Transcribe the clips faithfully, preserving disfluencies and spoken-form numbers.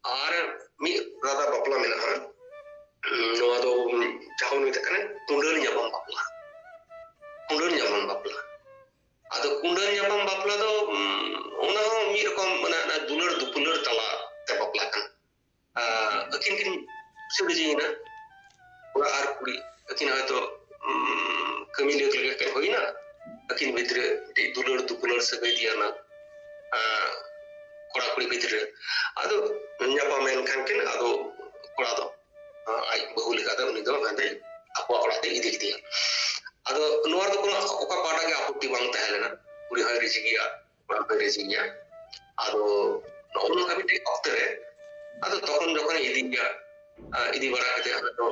ᱟᱨ ᱢᱤᱫ ᱨᱟᱫᱟ ᱵᱟᱯᱞᱟ ᱢᱮᱱᱟᱜᱼᱟ, ᱱᱚᱣᱟ ᱫᱚ ᱡᱟᱦᱟᱸ ᱵᱚᱱ ᱢᱮᱛᱟᱜ ᱠᱟᱱᱟ ᱠᱩᱸᱰᱟᱹᱞ ᱧᱟᱯᱟᱢ ᱵᱟᱯᱞᱟ᱾ ᱠᱩᱸᱰᱟᱹᱞ ᱧᱟᱯᱟᱢ ᱵᱟᱯᱞᱟ᱾ ᱟᱫᱚ ᱠᱩᱸᱰᱟᱹᱞ ᱧᱟᱯᱟᱢ ᱵᱟᱯᱞᱟ ᱫᱚ, ᱩᱢ, ᱚᱱᱟ ᱦᱚᱸ ᱢᱤᱫ ᱨᱚᱠᱚᱢ ᱚᱱᱟ, ᱚᱱᱟ ᱫᱩᱞᱟᱹᱲ ᱫᱩᱯᱩᱞᱟᱹᱲ ᱛᱟᱞᱟ ᱛᱮ ᱵᱟᱯᱞᱟ ᱠᱟᱱᱟ᱾ ᱟᱸ, ᱟᱹᱠᱤᱱ ᱠᱤᱱ ᱠᱩᱥᱤ ᱨᱟᱹᱡᱤᱭᱮᱱᱟ, ᱠᱚᱲᱟ ᱟᱨ ᱠᱩᱲᱤ ᱟᱹᱠᱤᱱ ᱦᱚᱭᱛᱳ, ᱩᱢ, ᱠᱟᱹᱢᱤ ᱞᱟᱹᱜᱤᱫ ᱞᱮᱠᱟ ᱦᱩᱭᱱᱟ, ᱟᱹᱠᱤᱱ ᱵᱷᱤᱛᱨᱤ ᱢᱤᱫᱴᱤᱡ ᱫᱩᱞᱟᱹᱲ ᱫᱩᱯᱩᱞᱟᱹᱲ ᱥᱟᱹᱜᱟᱹᱭ ᱛᱮᱭᱟᱨ ᱮᱱᱟ, ᱟᱸ, ᱠᱚᱲᱟ ᱠᱩᱲᱤ ᱵᱷᱤᱛᱨᱤ ᱨᱮ᱾ ᱟᱫᱚ ᱧᱟᱯᱟᱢ ᱮᱱ ᱠᱷᱟᱱ ᱠᱤᱱ, ᱟᱫᱚ ᱠᱚᱲᱟ ᱫᱚ, ᱟᱸ, ᱟᱡ ᱵᱟᱹᱦᱩ ᱞᱮᱠᱟᱛᱮ ᱩᱱᱤ ᱫᱚ ᱦᱟᱸᱰᱮ ᱟᱠᱚᱣᱟᱜ ᱚᱲᱟᱜ ᱛᱮ ᱤᱫᱤ ᱠᱮᱫᱮᱭᱟ᱾ ᱟᱫᱚ ᱱᱚᱣᱟ ᱨᱮᱫᱚ ᱠᱳᱱᱳ ᱚᱠᱟ ᱯᱟᱦᱴᱟ ᱜᱮ ᱟᱯᱚᱛᱛᱤ ᱵᱟᱝ ᱛᱟᱦᱮᱸ ᱞᱮᱱᱟ, ᱠᱩᱲᱤ ᱦᱚᱸᱭ ᱨᱟᱹᱡᱤ ᱜᱮᱭᱟ, ᱠᱚᱲᱟ ᱦᱚᱸᱭ ᱨᱟᱹᱡᱤ ᱜᱮᱭᱟ᱾ ᱟᱫᱚ ᱱᱚᱜᱼᱚ ᱱᱚᱝᱠᱟ ᱢᱤᱫᱴᱮᱡ ᱚᱠᱛᱮ ᱨᱮ, ᱟᱫᱚ ᱛᱚᱠᱷᱚᱱ ᱡᱚᱠᱷᱚᱱ ᱤᱫᱤ ᱜᱮᱭᱟ, ᱟᱸ, ᱤᱫᱤ ᱵᱟᱲᱟ ᱠᱟᱛᱮ ᱦᱚᱭᱛᱳ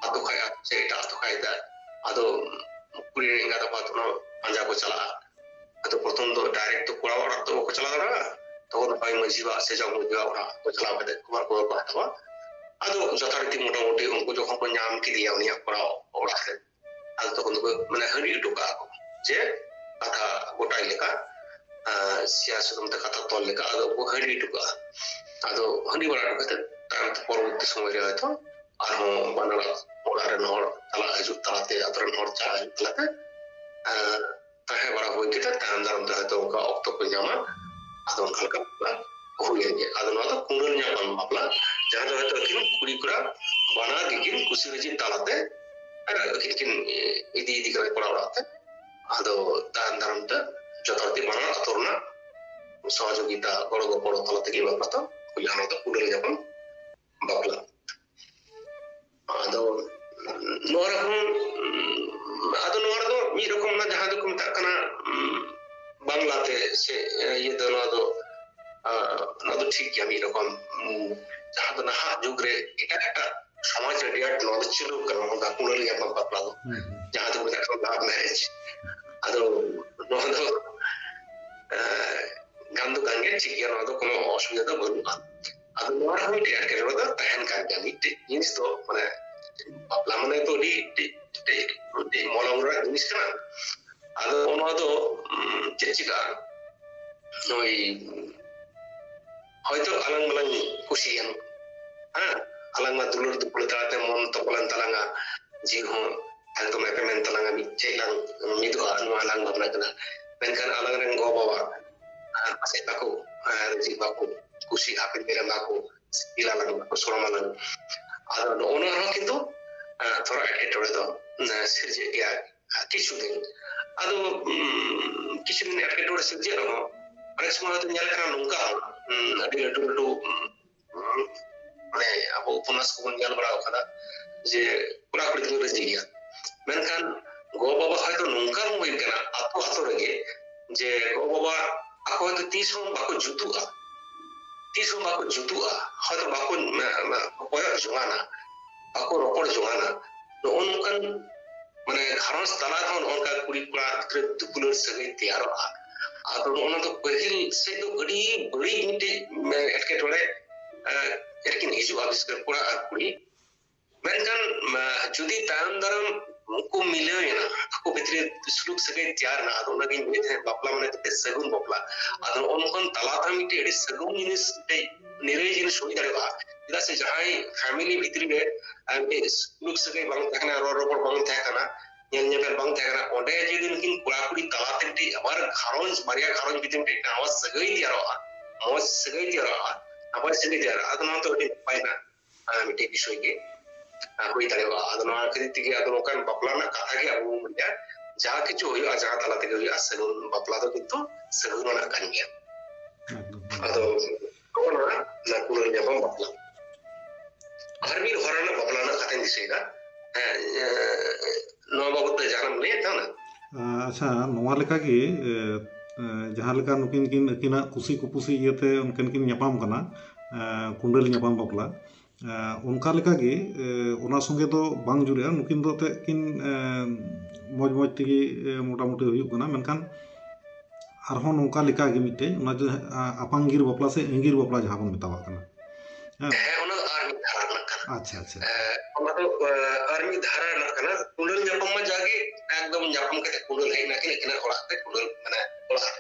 ᱟᱛᱳ ᱠᱷᱟᱡ ᱟᱛᱳ ᱥᱮ ᱮᱴᱟᱜ ᱟᱛᱳ ᱠᱷᱟᱡ ᱫᱚ, ᱟᱫᱚ ᱠᱩᱲᱤ ᱨᱮᱱ ᱮᱸᱜᱟᱛ ᱟᱯᱟᱛ ᱚᱱᱟ ᱯᱟᱸᱡᱟ ᱠᱚ ᱪᱟᱞᱟᱜᱼᱟ᱾ ᱟᱫᱚ ᱯᱨᱚᱛᱷᱚᱢ ᱫᱚ direct ᱫᱚ ᱠᱚᱲᱟ ᱚᱲᱟᱜ ᱫᱚ ᱵᱟᱠᱚ ᱪᱟᱞᱟᱣ ᱫᱟᱲᱮᱭᱟᱜᱼᱟ, ᱛᱚᱠᱷᱚᱱ ᱫᱚ ᱦᱚᱭ ᱢᱟᱹᱡᱷᱤ ᱚᱲᱟᱜ ᱥᱮ ᱡᱚᱜᱽ ᱢᱟᱹᱡᱷᱤ ᱚᱲᱟᱜ ᱠᱚ ᱪᱟᱞᱟᱣ ᱠᱟᱛᱮ ᱠᱷᱚᱵᱚᱨ ᱠᱚ ᱦᱟᱛᱟᱣᱟ᱾ ᱟᱫᱚ ᱡᱚᱛᱷᱟᱨᱤᱛᱤ ᱢᱚᱴᱟᱢᱩᱴᱤ ᱩᱱᱠᱩ ᱡᱚᱠᱷᱚᱱ ᱠᱚ ᱧᱟᱢ ᱠᱮᱫᱮᱭᱟ ᱩᱱᱤᱭᱟᱜ ᱠᱚᱲᱟ ᱚᱲᱟᱜ ᱨᱮ, ᱟᱫᱚ ᱛᱚᱠᱷᱚᱱ ᱫᱚᱠᱚ ᱢᱟᱱᱮ ᱦᱟᱺᱰᱤ ᱦᱚᱴᱚ ᱠᱟᱜᱼᱟ ᱠᱚ ᱡᱮ ᱠᱟᱛᱷᱟ ᱜᱚᱴᱟᱭ ᱞᱮᱠᱟ, ᱟᱸ, ᱥᱮᱭᱟ ᱥᱩᱛᱟᱹᱢ ᱛᱮ ᱠᱟᱛᱷᱟ ᱛᱚᱞ ᱞᱮᱠᱟ, ᱟᱫᱚ ᱠᱚ ᱦᱟᱺᱰᱤ ᱦᱚᱴᱚ ᱠᱟᱜᱼᱟ᱾ ᱟᱫᱚ ᱦᱟᱺᱰᱤ ᱵᱟᱲᱟ ᱦᱚᱴᱚ ᱠᱟᱛᱮ ᱛᱟᱭᱚᱢ ᱛᱮ ᱯᱚᱨᱚᱵᱚᱨᱛᱤ ᱥᱚᱢᱚᱭ ᱨᱮ ᱦᱚᱭᱛᱳ ᱟᱨᱦᱚᱸ ᱵᱟᱱᱟᱨ ᱚᱲᱟᱜ ᱨᱮᱱ ᱦᱚᱲ ᱪᱟᱞᱟᱜ ᱦᱤᱡᱩᱜ ᱛᱟᱞᱟᱛᱮ, ᱟᱛᱳ ᱨᱮᱱ ᱦᱚᱲ ᱪᱟᱞᱟᱜ ᱦᱤᱡᱩᱜ ᱛᱟᱞᱟᱛᱮ, ᱟᱸ, ᱛᱟᱦᱮᱸ ᱵᱟᱲᱟ ᱦᱩᱭ ᱠᱟᱛᱮ ᱛᱟᱭᱚᱢ ᱫᱟᱨᱟᱢ ᱛᱮ ᱦᱚᱭᱛᱳ ᱚᱱᱠᱟ ᱚᱠᱛᱚ ᱠᱚ ᱧᱟᱢᱟ, ᱟᱫᱚ ᱚᱱᱠᱟ ᱞᱮᱠᱟ ᱵᱟᱯᱞᱟ ᱦᱩᱭᱮᱱ ᱜᱮ᱾ ᱟᱫᱚ ᱱᱚᱣᱟ ᱫᱚ ᱠᱩᱸᱰᱟᱹᱞ ᱧᱟᱯᱟᱢ ᱵᱟᱯᱞᱟ, ᱡᱟᱦᱟᱸ ᱫᱚ ᱦᱚᱭᱛᱳ ᱟᱹᱠᱤᱱ ᱠᱩᱲᱤ ᱠᱚᱲᱟ ᱵᱟᱱᱟᱨ ᱜᱮᱠᱤᱱ ᱠᱩᱥᱤ ᱨᱟᱹᱡᱤ ᱛᱟᱞᱟᱛᱮ, ᱟᱨ ᱟᱹᱠᱤᱱ ᱠᱤᱱ ᱤᱫᱤ ᱤᱫᱤ ᱠᱟᱱᱟ ᱠᱚᱲᱟ ᱚᱲᱟᱜ ᱛᱮ᱾ ᱟᱫᱚ ᱛᱟᱭᱚᱢ ᱫᱟᱨᱟᱢ ᱛᱮ ᱡᱚᱛᱷᱟᱨᱤᱛᱤ ᱵᱟᱱᱟᱨ ᱟᱛᱳ ᱨᱮᱱᱟᱜ ᱥᱚᱦᱚᱡᱳᱜᱤᱛᱟ, ᱜᱚᱲᱚ ᱜᱚᱯᱚᱲᱚ ᱛᱟᱞᱟ ᱛᱮᱜᱮ ᱵᱟᱯᱞᱟ ᱫᱚ ᱦᱩᱭᱩᱜᱼᱟ᱾ ᱱᱚᱣᱟ ᱫᱚ ᱠᱩᱸᱰᱟᱹᱞ ᱧᱟᱯᱟᱢ ᱵᱟᱯᱞᱟ᱾ ᱟᱫᱚ ᱱᱚᱣᱟ ᱨᱮᱦᱚᱸ, ᱟᱫᱚ ᱱᱚᱣᱟ ᱨᱮᱫᱚ ᱢᱤᱫ ᱨᱚᱠᱚᱢ ᱚᱱᱟ ᱡᱟᱦᱟᱸ ᱫᱚᱠᱚ ᱢᱮᱛᱟᱜ ᱠᱟᱱᱟ, ᱩᱢ, ᱵᱟᱝᱞᱟᱛᱮ ᱥᱮ, ᱮ, ᱤᱭᱟᱹ ᱫᱚ ᱱᱚᱣᱟ ᱫᱚ, ᱟ, ᱱᱚᱣᱟ ᱫᱚ ᱴᱷᱤᱠ ᱜᱮᱭᱟ ᱢᱤᱫ ᱨᱚᱠᱚᱢ᱾ ᱩᱢ, ᱡᱟᱦᱟᱸ ᱫᱚ ᱱᱟᱦᱟᱜ ᱡᱩᱜᱽ ᱨᱮ ᱮᱴᱟᱜ ᱮᱴᱟᱜ ᱥᱚᱢᱟᱡᱽ ᱨᱮ ᱟᱹᱰᱤ ᱟᱸᱴ ᱱᱚᱣᱟ ᱫᱚ ᱪᱟᱹᱞᱩ ᱠᱟᱱᱟ, ᱱᱚᱣᱟ ᱫᱚ ᱠᱩᱸᱰᱟᱹᱞ ᱧᱟᱯᱟᱢ ᱵᱟᱯᱞᱟ ᱫᱚ, ᱦᱩᱸ, ᱦᱩᱸ᱾ ᱡᱟᱦᱟᱸ ᱫᱚᱠᱚ ᱢᱮᱛᱟᱜ ᱠᱟᱱᱟ love marriage᱾ ᱟᱫᱚ ᱱᱚᱣᱟ ᱫᱚ, ᱮ, ᱜᱟᱱ ᱫᱚ ᱜᱟᱱ ᱜᱮᱭᱟ, ᱴᱷᱤᱠ ᱜᱮᱭᱟ, ᱱᱚᱣᱟ ᱫᱚ ᱠᱳᱱᱳ ᱚᱥᱩᱵᱤᱫᱷᱟ ᱫᱚ ᱵᱟᱹᱱᱩᱜᱼᱟ᱾ ᱟᱫᱚ ᱱᱚᱣᱟ ᱨᱮᱦᱚᱸ ᱢᱤᱫᱴᱮᱡ ᱮᱴᱠᱮᱴᱚᱬᱮ ᱫᱚ ᱛᱟᱦᱮᱱ ᱠᱟᱱ ᱜᱮᱭᱟ᱾ ᱢᱤᱫᱴᱮᱡ ᱡᱤᱱᱤᱥ ᱫᱚ, ᱢᱟᱱᱮ, ᱵᱟᱯᱞᱟ ᱢᱟᱱᱮ ᱛᱚ ᱟᱹᱰᱤ, ᱟᱹᱰᱤ, ᱟᱹᱰᱤ, ᱟᱹᱰᱤ ᱢᱚᱞᱚᱝ ᱨᱮᱱᱟᱜ ᱡᱤᱱᱤᱥ ᱠᱟᱱᱟ᱾ ᱟᱫᱚ ᱱᱚᱣᱟ ᱫᱚ, ᱩᱢ, ᱪᱮᱫ ᱪᱤᱠᱟᱹᱜᱼᱟ? ᱳᱭ, ᱦᱚᱭᱛᱚ ᱟᱞᱟᱝ ᱢᱟᱞᱟᱝ ᱠᱩᱥᱤᱭᱮᱱ, ᱦᱮᱸ, ᱟᱞᱟᱝ ᱢᱟ ᱫᱩᱞᱟᱹᱲ ᱫᱩᱯᱩᱞᱟᱹᱲ ᱛᱟᱞᱟᱛᱮ ᱢᱚᱱ ᱛᱚᱯᱚᱞᱮᱱ ᱛᱟᱞᱟᱝᱟ, ᱡᱤᱣᱤ ᱦᱚᱸ ᱮᱠᱫᱚᱢ ᱮᱯᱮᱢᱮᱱ ᱛᱟᱞᱟᱝᱟ, ᱢᱤᱫ ᱪᱮᱫ ᱞᱟᱝ ᱢᱤᱫᱚᱜᱼᱟ, ᱱᱚᱣᱟ ᱞᱟᱝ ᱵᱷᱟᱵᱽᱱᱟ ᱠᱟᱱᱟ᱾ ᱢᱮᱱᱠᱷᱟᱱ ᱟᱞᱟᱝ ᱨᱮᱱ ᱜᱚ ᱵᱟᱵᱟ ᱟᱨ ᱯᱟᱥᱮᱡ ᱵᱟᱠᱚ, ᱟᱨ ᱪᱮᱫ ᱵᱟᱠᱚ ᱠᱩᱥᱤ, ᱦᱟᱯᱮᱱ ᱫᱤᱱ ᱨᱮ ᱵᱟᱠᱚ ᱥᱤᱵᱤᱞ ᱟᱞᱟᱝ, ᱵᱟᱠᱚ ᱥᱚᱲᱚᱢ ᱟᱞᱟᱝ᱾ ᱟᱫᱚ ᱱᱚᱜᱼᱚ ᱱᱚᱣᱟ ᱦᱚᱸ ᱠᱤᱱᱛᱩ, ᱟᱸ, ᱛᱷᱚᱲᱟ ᱮᱴᱠᱮᱴᱚᱬᱮ ᱫᱚ, ᱟᱸ, ᱥᱤᱨᱡᱟᱹᱜ ᱜᱮᱭᱟ ᱠᱤᱪᱷᱩ ᱫᱤᱱ᱾ ᱟᱫᱚ, ᱩᱸ, ᱠᱤᱪᱷᱩ ᱫᱤᱱ ᱮᱴᱠᱮᱴᱚᱬᱮ ᱥᱤᱨᱡᱟᱹᱜ ᱨᱮᱦᱚᱸ, ᱚᱱᱮᱠ ᱥᱚᱢᱚᱭ ᱦᱚᱭᱛᱚ ᱧᱮᱞ ᱠᱟᱱᱟ ᱱᱚᱝᱠᱟ ᱦᱚᱸ, ᱩᱸ, ᱟᱹᱰᱤ ᱞᱟᱹᱴᱩ ᱞᱟᱹᱴᱩ, ᱩᱸ, ᱩᱸ, ᱢᱟᱱᱮ ᱟᱵᱚ ᱩᱯᱚᱱᱱᱟᱥ ᱠᱚᱵᱚᱱ ᱧᱮᱞ ᱵᱟᱲᱟ ᱟᱠᱟᱫᱟ ᱡᱮ ᱠᱚᱲᱟ ᱠᱩᱲᱤ ᱫᱚᱠᱚ ᱨᱟᱹᱡᱤ ᱜᱮᱭᱟ, ᱢᱮᱱᱠᱷᱟᱱ ᱜᱚ ᱵᱟᱵᱟ ᱦᱚᱭᱛᱚ ᱱᱚᱝᱠᱟ ᱦᱚᱸ ᱦᱩᱭ ᱠᱟᱱᱟ ᱟᱛᱳ ᱟᱛᱳ ᱨᱮᱜᱮ, ᱡᱮ ᱜᱚ ᱵᱟᱵᱟ ᱟᱠᱚ ᱦᱚᱭᱛᱚ ᱛᱤᱥ ᱦᱚᱸ ᱵᱟᱠᱚ ᱡᱩᱛᱩᱜᱼᱟ, ᱛᱤᱥ ᱦᱚᱸ ᱵᱟᱠᱚ ᱡᱩᱛᱩᱜᱼᱟ, ᱦᱚᱭᱛᱚ ᱵᱟᱠᱚ, ᱢᱮ-, ᱢᱮ-, ᱠᱚᱭᱚᱜ ᱡᱚᱝᱟᱱᱟ, ᱵᱟᱠᱚ ᱨᱚᱯᱚᱲ ᱡᱚᱝᱟᱱᱟ᱾ ᱱᱚᱜᱼᱚ ᱱᱚᱝᱠᱟᱱ ᱢᱟᱱᱮ ᱜᱷᱟᱨᱚᱸᱡᱽ ᱛᱟᱞᱟ ᱨᱮᱦᱚᱸ ᱱᱚᱜᱼᱚ ᱱᱚᱝᱠᱟ ᱠᱩᱲᱤ ᱠᱚᱲᱟ ᱜᱤᱫᱽᱨᱟᱹ ᱫᱩᱯᱩᱞᱟᱹᱲ ᱥᱟᱹᱜᱟᱹᱭ ᱛᱮᱭᱟᱨᱚᱜᱼᱟ᱾ ᱟᱫᱚ ᱱᱚᱜᱼᱚ ᱱᱚᱣᱟ ᱫᱚ ᱯᱟᱹᱦᱤᱞ ᱥᱮᱫ ᱫᱚ ᱟᱹᱰᱤ ᱵᱟᱹᱲᱤᱡ ᱢᱤᱫᱴᱮᱡ, ᱢᱟᱱᱮ, ᱮᱴᱠᱮᱴᱚᱬᱮ, ᱮ, ᱟᱨᱠᱤ ᱦᱤᱡᱩᱜᱼᱟ, ᱵᱤᱥᱮᱥ ᱠᱚᱨᱮ ᱠᱚᱲᱟ ᱟᱨ ᱠᱩᱲᱤ᱾ ᱢᱮᱱᱠᱷᱟᱱ, ᱢᱟ, ᱡᱩᱫᱤ ᱛᱟᱭᱚᱢ ᱫᱟᱨᱟᱢ ᱩᱱᱠᱩ ᱢᱤᱞᱟᱹᱣ ᱮᱱᱟ, ᱟᱠᱚ ᱵᱷᱤᱛᱨᱤ ᱥᱩᱞᱩᱠ ᱥᱟᱹᱜᱟᱹᱭ ᱛᱮᱭᱟᱨ ᱮᱱᱟ, ᱟᱫᱚ ᱚᱱᱟᱜᱤᱧ ᱢᱮᱱᱮᱫ ᱛᱟᱦᱮᱸᱫ, ᱵᱟᱯᱞᱟ ᱢᱟᱱᱮ ᱢᱤᱫᱴᱮᱡ ᱥᱟᱹᱜᱩᱱ ᱵᱟᱯᱞᱟ᱾ ᱟᱫᱚ ᱱᱚᱜᱼᱚ ᱱᱚᱝᱠᱟᱱ ᱛᱟᱞᱟ ᱛᱮᱦᱚᱸ ᱢᱤᱫᱴᱮᱡ ᱟᱹᱰᱤ ᱥᱟᱹᱜᱩᱱ ᱡᱤᱱᱤᱥ, ᱢᱤᱫᱴᱮᱡ ᱱᱤᱨᱟᱹᱭ ᱡᱤᱱᱤᱥ ᱦᱩᱭ ᱫᱟᱲᱮᱭᱟᱜᱼᱟ᱾ ᱪᱮᱫᱟᱜ ᱥᱮ ᱡᱟᱦᱟᱸᱭ ᱯᱷᱮᱢᱤᱞᱤ ᱵᱷᱤᱛᱨᱤ ᱨᱮ, ᱟᱨ ᱢᱤᱫᱴᱮᱡ ᱥᱩᱞᱩᱠ ᱥᱟᱹᱜᱟᱹᱭ ᱵᱟᱝ ᱛᱟᱦᱮᱸ ᱠᱟᱱᱟ, ᱨᱚᱲ ᱨᱚᱯᱚᱲ ᱵᱟᱝ ᱛᱟᱦᱮᱸ ᱠᱟᱱᱟ, ᱧᱮᱞ ᱧᱮᱯᱮᱞ ᱵᱟᱝ ᱛᱟᱦᱮᱸ ᱠᱟᱱᱟ, ᱚᱸᱰᱮ ᱡᱩᱫᱤ ᱱᱩᱠᱤᱱ ᱠᱚᱲᱟ ᱠᱩᱲᱤ ᱛᱟᱞᱟᱛᱮ ᱢᱤᱫᱴᱮᱡ ᱟᱵᱟᱨ ᱜᱷᱟᱨᱚᱸᱡᱽ, ᱵᱟᱨᱭᱟ ᱜᱷᱟᱨᱚᱸᱡᱽ ᱵᱷᱤᱛᱨᱤ ᱢᱤᱫᱴᱮᱡ ᱱᱟᱣᱟ ᱥᱟᱹᱜᱟᱹᱭ ᱛᱮᱭᱟᱨᱚᱜᱼᱟ, ᱢᱚᱡᱽ ᱥᱟᱹᱜᱟᱹᱭ ᱛᱮᱭᱟᱨᱚᱜᱼᱟ, ᱱᱟᱯᱟᱭ ᱥᱟᱹᱜᱟᱹᱭ ᱛᱮᱭᱟᱨᱚᱜᱼᱟ, ᱟᱫᱚ ᱱᱚᱣᱟ ᱫᱚ ᱟᱹᱰᱤ ᱱᱟᱯᱟᱭ ᱨᱮᱱᱟᱜ, ᱟᱸ, ᱢᱤᱫᱴᱮᱡ ᱵᱤᱥᱚᱭ ᱜᱮ, ᱟᱸ, ᱦᱩᱭ ᱫᱟᱲᱮᱭᱟᱜᱼᱟ᱾ ᱟᱫᱚ ᱱᱚᱣᱟ ᱠᱷᱟᱹᱛᱤᱨ ᱛᱮᱜᱮ ᱟᱫᱚ ᱱᱚᱝᱠᱟᱱ ᱵᱟᱯᱞᱟ ᱨᱮᱱᱟᱜ ᱠᱟᱛᱷᱟ ᱜᱮ ᱟᱵᱚ ᱵᱚᱱ ᱢᱮᱱᱟ, ᱡᱟᱦᱟᱸ ᱠᱤᱪᱷᱩ ᱦᱩᱭᱩᱜᱼᱟ, ᱡᱟᱦᱟᱸ ᱛᱟᱞᱟ ᱛᱮᱜᱮ ᱦᱩᱭᱩᱜᱼᱟ, ᱥᱟᱹᱜᱩᱱ ᱵᱟᱯᱞᱟ ᱫᱚ ᱠᱤᱱᱛᱩ ᱥᱟᱹᱜᱩᱱ ᱟᱱᱟᱜ ᱠᱟᱱ ᱜᱮᱭᱟ᱾ ᱮᱠᱫᱚᱢ᱾ ᱟᱫᱚ ᱱᱚᱜᱼᱚ ᱱᱚᱣᱟ, ᱱᱚᱣᱟ ᱠᱩᱸᱰᱟᱹᱞ ᱧᱟᱯᱟᱢ ᱵᱟᱯᱞᱟ᱾ ᱟᱨ ᱢᱤᱫ ᱦᱚᱨᱟ ᱨᱮᱱᱟᱜ ᱵᱟᱯᱞᱟ ᱨᱮᱱᱟᱜ ᱠᱟᱛᱷᱟᱧ ᱫᱤᱥᱟᱹᱭᱮᱫᱟ᱾ ᱦᱮᱸ, ᱮ, ᱱᱚᱣᱟ ᱵᱟᱵᱚᱫ ᱛᱮ ᱡᱟᱦᱟᱱᱟᱜ ᱮᱢ ᱞᱟᱹᱭᱮᱫ ᱛᱟᱦᱮᱱᱟ? ᱟᱪᱪᱷᱟ, ᱱᱚᱣᱟ ᱞᱮᱠᱟᱜᱮ, ᱮ, ᱮ, ᱡᱟᱦᱟᱸ ᱞᱮᱠᱟ ᱱᱩᱠᱤᱱ ᱠᱤᱱ ᱟᱹᱠᱤᱱᱟᱜ ᱠᱩᱥᱤ ᱠᱩᱯᱩᱥᱤ ᱤᱭᱟᱹᱛᱮ ᱩᱱᱠᱤᱱ ᱠᱤᱱ ᱧᱟᱯᱟᱢ ᱠᱟᱱᱟ, ᱮ, ᱠᱩᱸᱰᱟᱹᱞ ᱧᱟᱯᱟᱢ ᱵᱟᱯᱞᱟ, ᱮ, ᱚᱱᱠᱟ ᱞᱮᱠᱟᱜᱮ, ᱮ, ᱚᱱᱟ ᱥᱚᱸᱜᱮ ᱫᱚ ᱵᱟᱝ ᱡᱩᱨᱤᱜᱼᱟ᱾ ᱱᱩᱠᱤᱱ ᱫᱚ ᱮᱱᱛᱮᱫ ᱠᱤᱱ, ᱮ, ᱢᱚᱡᱽ ᱢᱚᱡᱽ ᱛᱮᱜᱮ, ᱮ, ᱢᱚᱴᱟᱢᱩᱴᱤ ᱦᱩᱭᱩᱜ ᱠᱟᱱᱟ, ᱢᱮᱱᱠᱷᱟᱱ ᱟᱨᱦᱚᱸ ᱱᱚᱝᱠᱟ ᱞᱮᱠᱟᱜᱮ ᱢᱤᱫᱴᱮᱡ, ᱚᱱᱟ ᱫᱚ, ᱟ, ᱟᱯᱟᱝᱜᱤᱨ ᱵᱟᱯᱞᱟ ᱥᱮ ᱟᱹᱜᱤᱨ ᱵᱟᱯᱞᱟ ᱡᱟᱦᱟᱸ ᱵᱚᱱ ᱢᱮᱛᱟᱣᱟᱜ ᱠᱟᱱᱟ᱾ ᱦᱮᱸ᱾ ᱦᱮᱸ, ᱚᱱᱟ ᱫᱚ ᱟᱨ ᱢᱤᱫ ᱫᱷᱟᱨᱟ ᱨᱮᱱᱟᱜ ᱠᱟᱱᱟ᱾ ᱟᱪᱪᱷᱟ, ᱟᱪᱪᱷᱟ᱾ ᱮ, ᱚᱱᱟ ᱫᱚ, ᱮ, ᱟᱨ ᱢᱤᱫ ᱫᱷᱟᱨᱟ ᱨᱮᱱᱟᱜ ᱠᱟᱱᱟ᱾ ᱠᱩᱸᱰᱟᱹᱞ ᱧᱟᱯᱟᱢ ᱢᱟ ᱡᱟᱜᱮ ᱮᱠᱫᱚᱢ ᱧᱟᱯᱟᱢ ᱠᱟᱛᱮ ᱠᱩᱸᱰᱟᱹᱞ ᱦᱮᱡ ᱱᱟᱠᱤᱱ ᱟᱹᱠᱤᱱᱟᱜ ᱚᱲᱟᱜ ᱛᱮ, ᱠᱩᱸᱰᱟᱹᱞ, ᱢᱟᱱᱮ, ᱚᱲᱟᱜ ᱨᱮ᱾